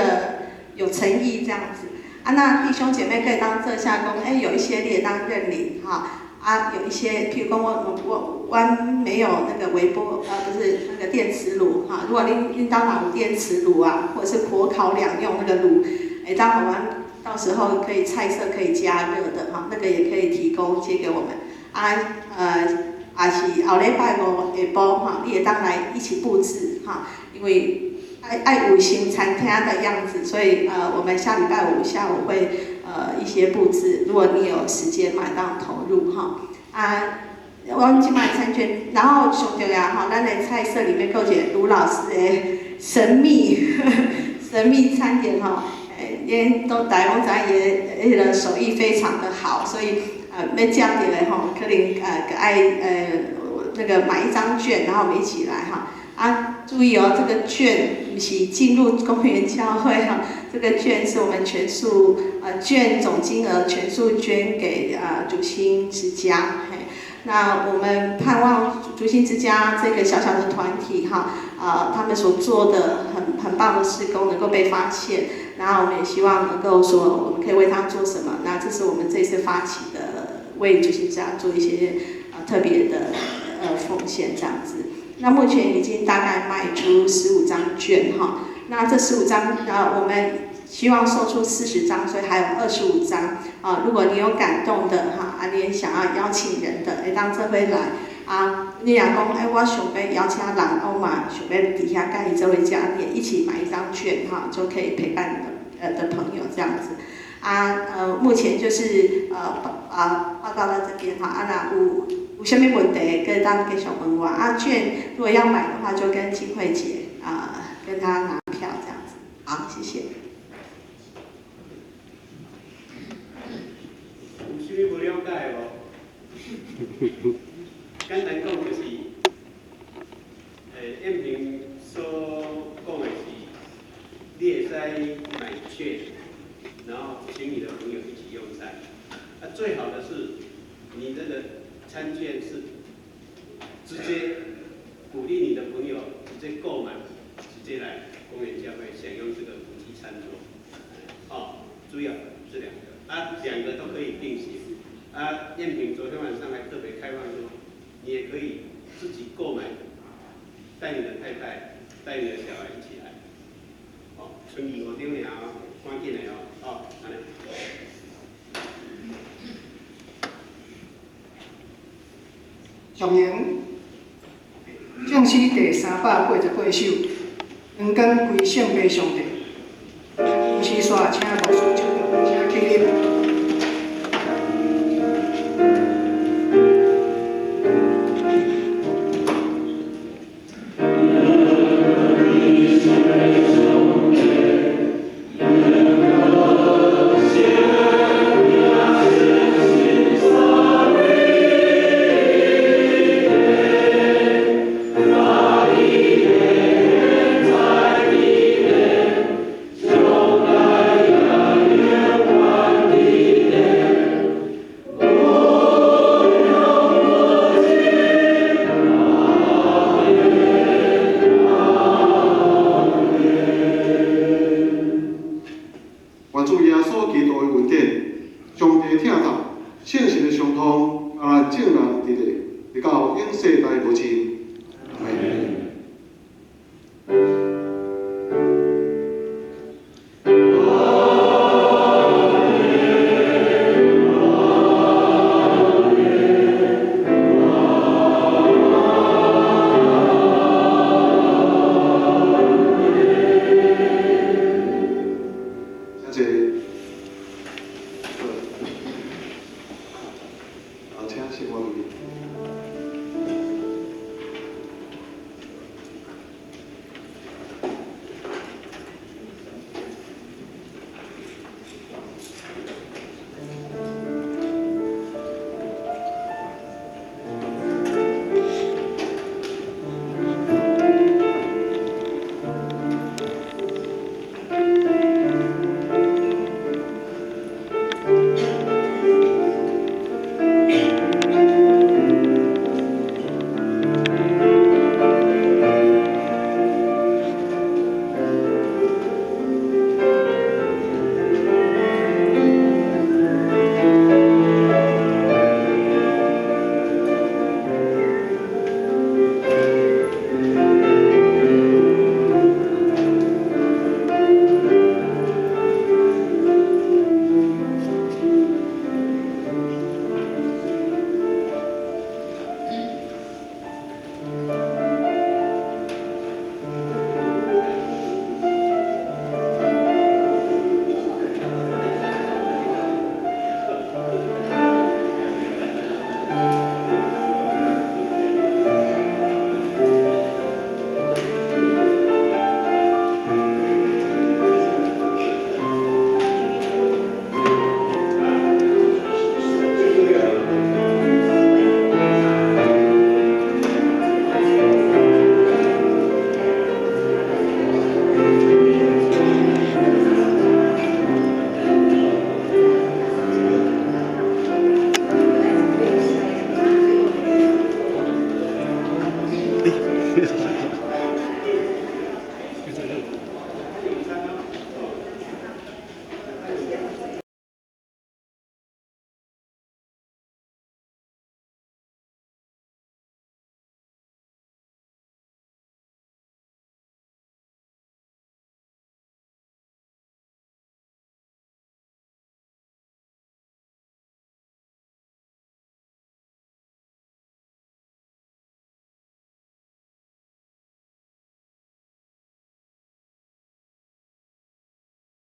Speaker 4: 有誠意這樣子。啊，那弟兄姐妹可以當做下工，欸，有一些你會當認領哈，啊，有一些譬如講我沒有那個微波，不是那個電磁爐哈，如果恁兜若有電磁爐啊，或者是火烤兩用那個爐，會當予阮到時候可以菜色可以加熱的哈，那個也可以提供借給我們。啊，也是後禮拜五下晡哈，你會當來一起佈置哈，因為愛五星餐廳的樣子，所以我們下禮拜五下午會一些佈置，如果你有時間嘛，當投入哈。啊，阮這擺餐券，然後上重要吼，咱的菜色裡面閣有一個盧老師的神秘餐點吼，因都大家攏知影伊的彼個手藝非常的好，所以欲食著的吼，可能愛那個買一張券，然後我們一起來哈。啊，注意哦，這個券毋是進入公園教會哈，這個券是我們全數券總金額全數捐給主心之家。嘿，那我們盼望主心之家這個小小的團體哈，他們所做的很棒的事工能夠被發現，然後我們也希望能夠說我們可以為他做什麼。那這是我們這次發起的，為主心之家做一些特別的奉獻這樣子。那目前已經大概賣出15張券哈，那這十五張我們希望售出40張，所以還有25張啊。如果你有感動的哈，啊，你也想要邀請人的，會當做伙來啊。你若講，欸，我想欲邀請人，我嘛想欲佇遐佮伊做伙食，你也一起買一張券哈，就可以陪伴你的朋友這樣子。啊，目前就是報告到這邊哈，啊，若有啥物問題，閣當繼續問我。啊，券如果要買的話，就跟金慧姐啊，跟她拿票這樣子。好，謝謝。
Speaker 5: 有啥物無了解的無？簡單講就是，燕平所講的是，你會使買券，然後請你的朋友一起用餐。啊，最好的是，你這個餐券是直接鼓勵你的朋友直接購買，直接來公園教會享用這個福氣餐桌。哦，主要這兩個，啊，兩個都可以並行。啊，燕平昨天晚上還特別開放說，你也可以自己購買，帶你的太太、帶你的小孩一起來。哦，剩25張爾，趕緊的哦，哦，按呢。
Speaker 1: 上行正詩第388首，黃金歸聖父上帝。有時煞請牧師唱，請起立。
Speaker 6: Thank
Speaker 5: 你。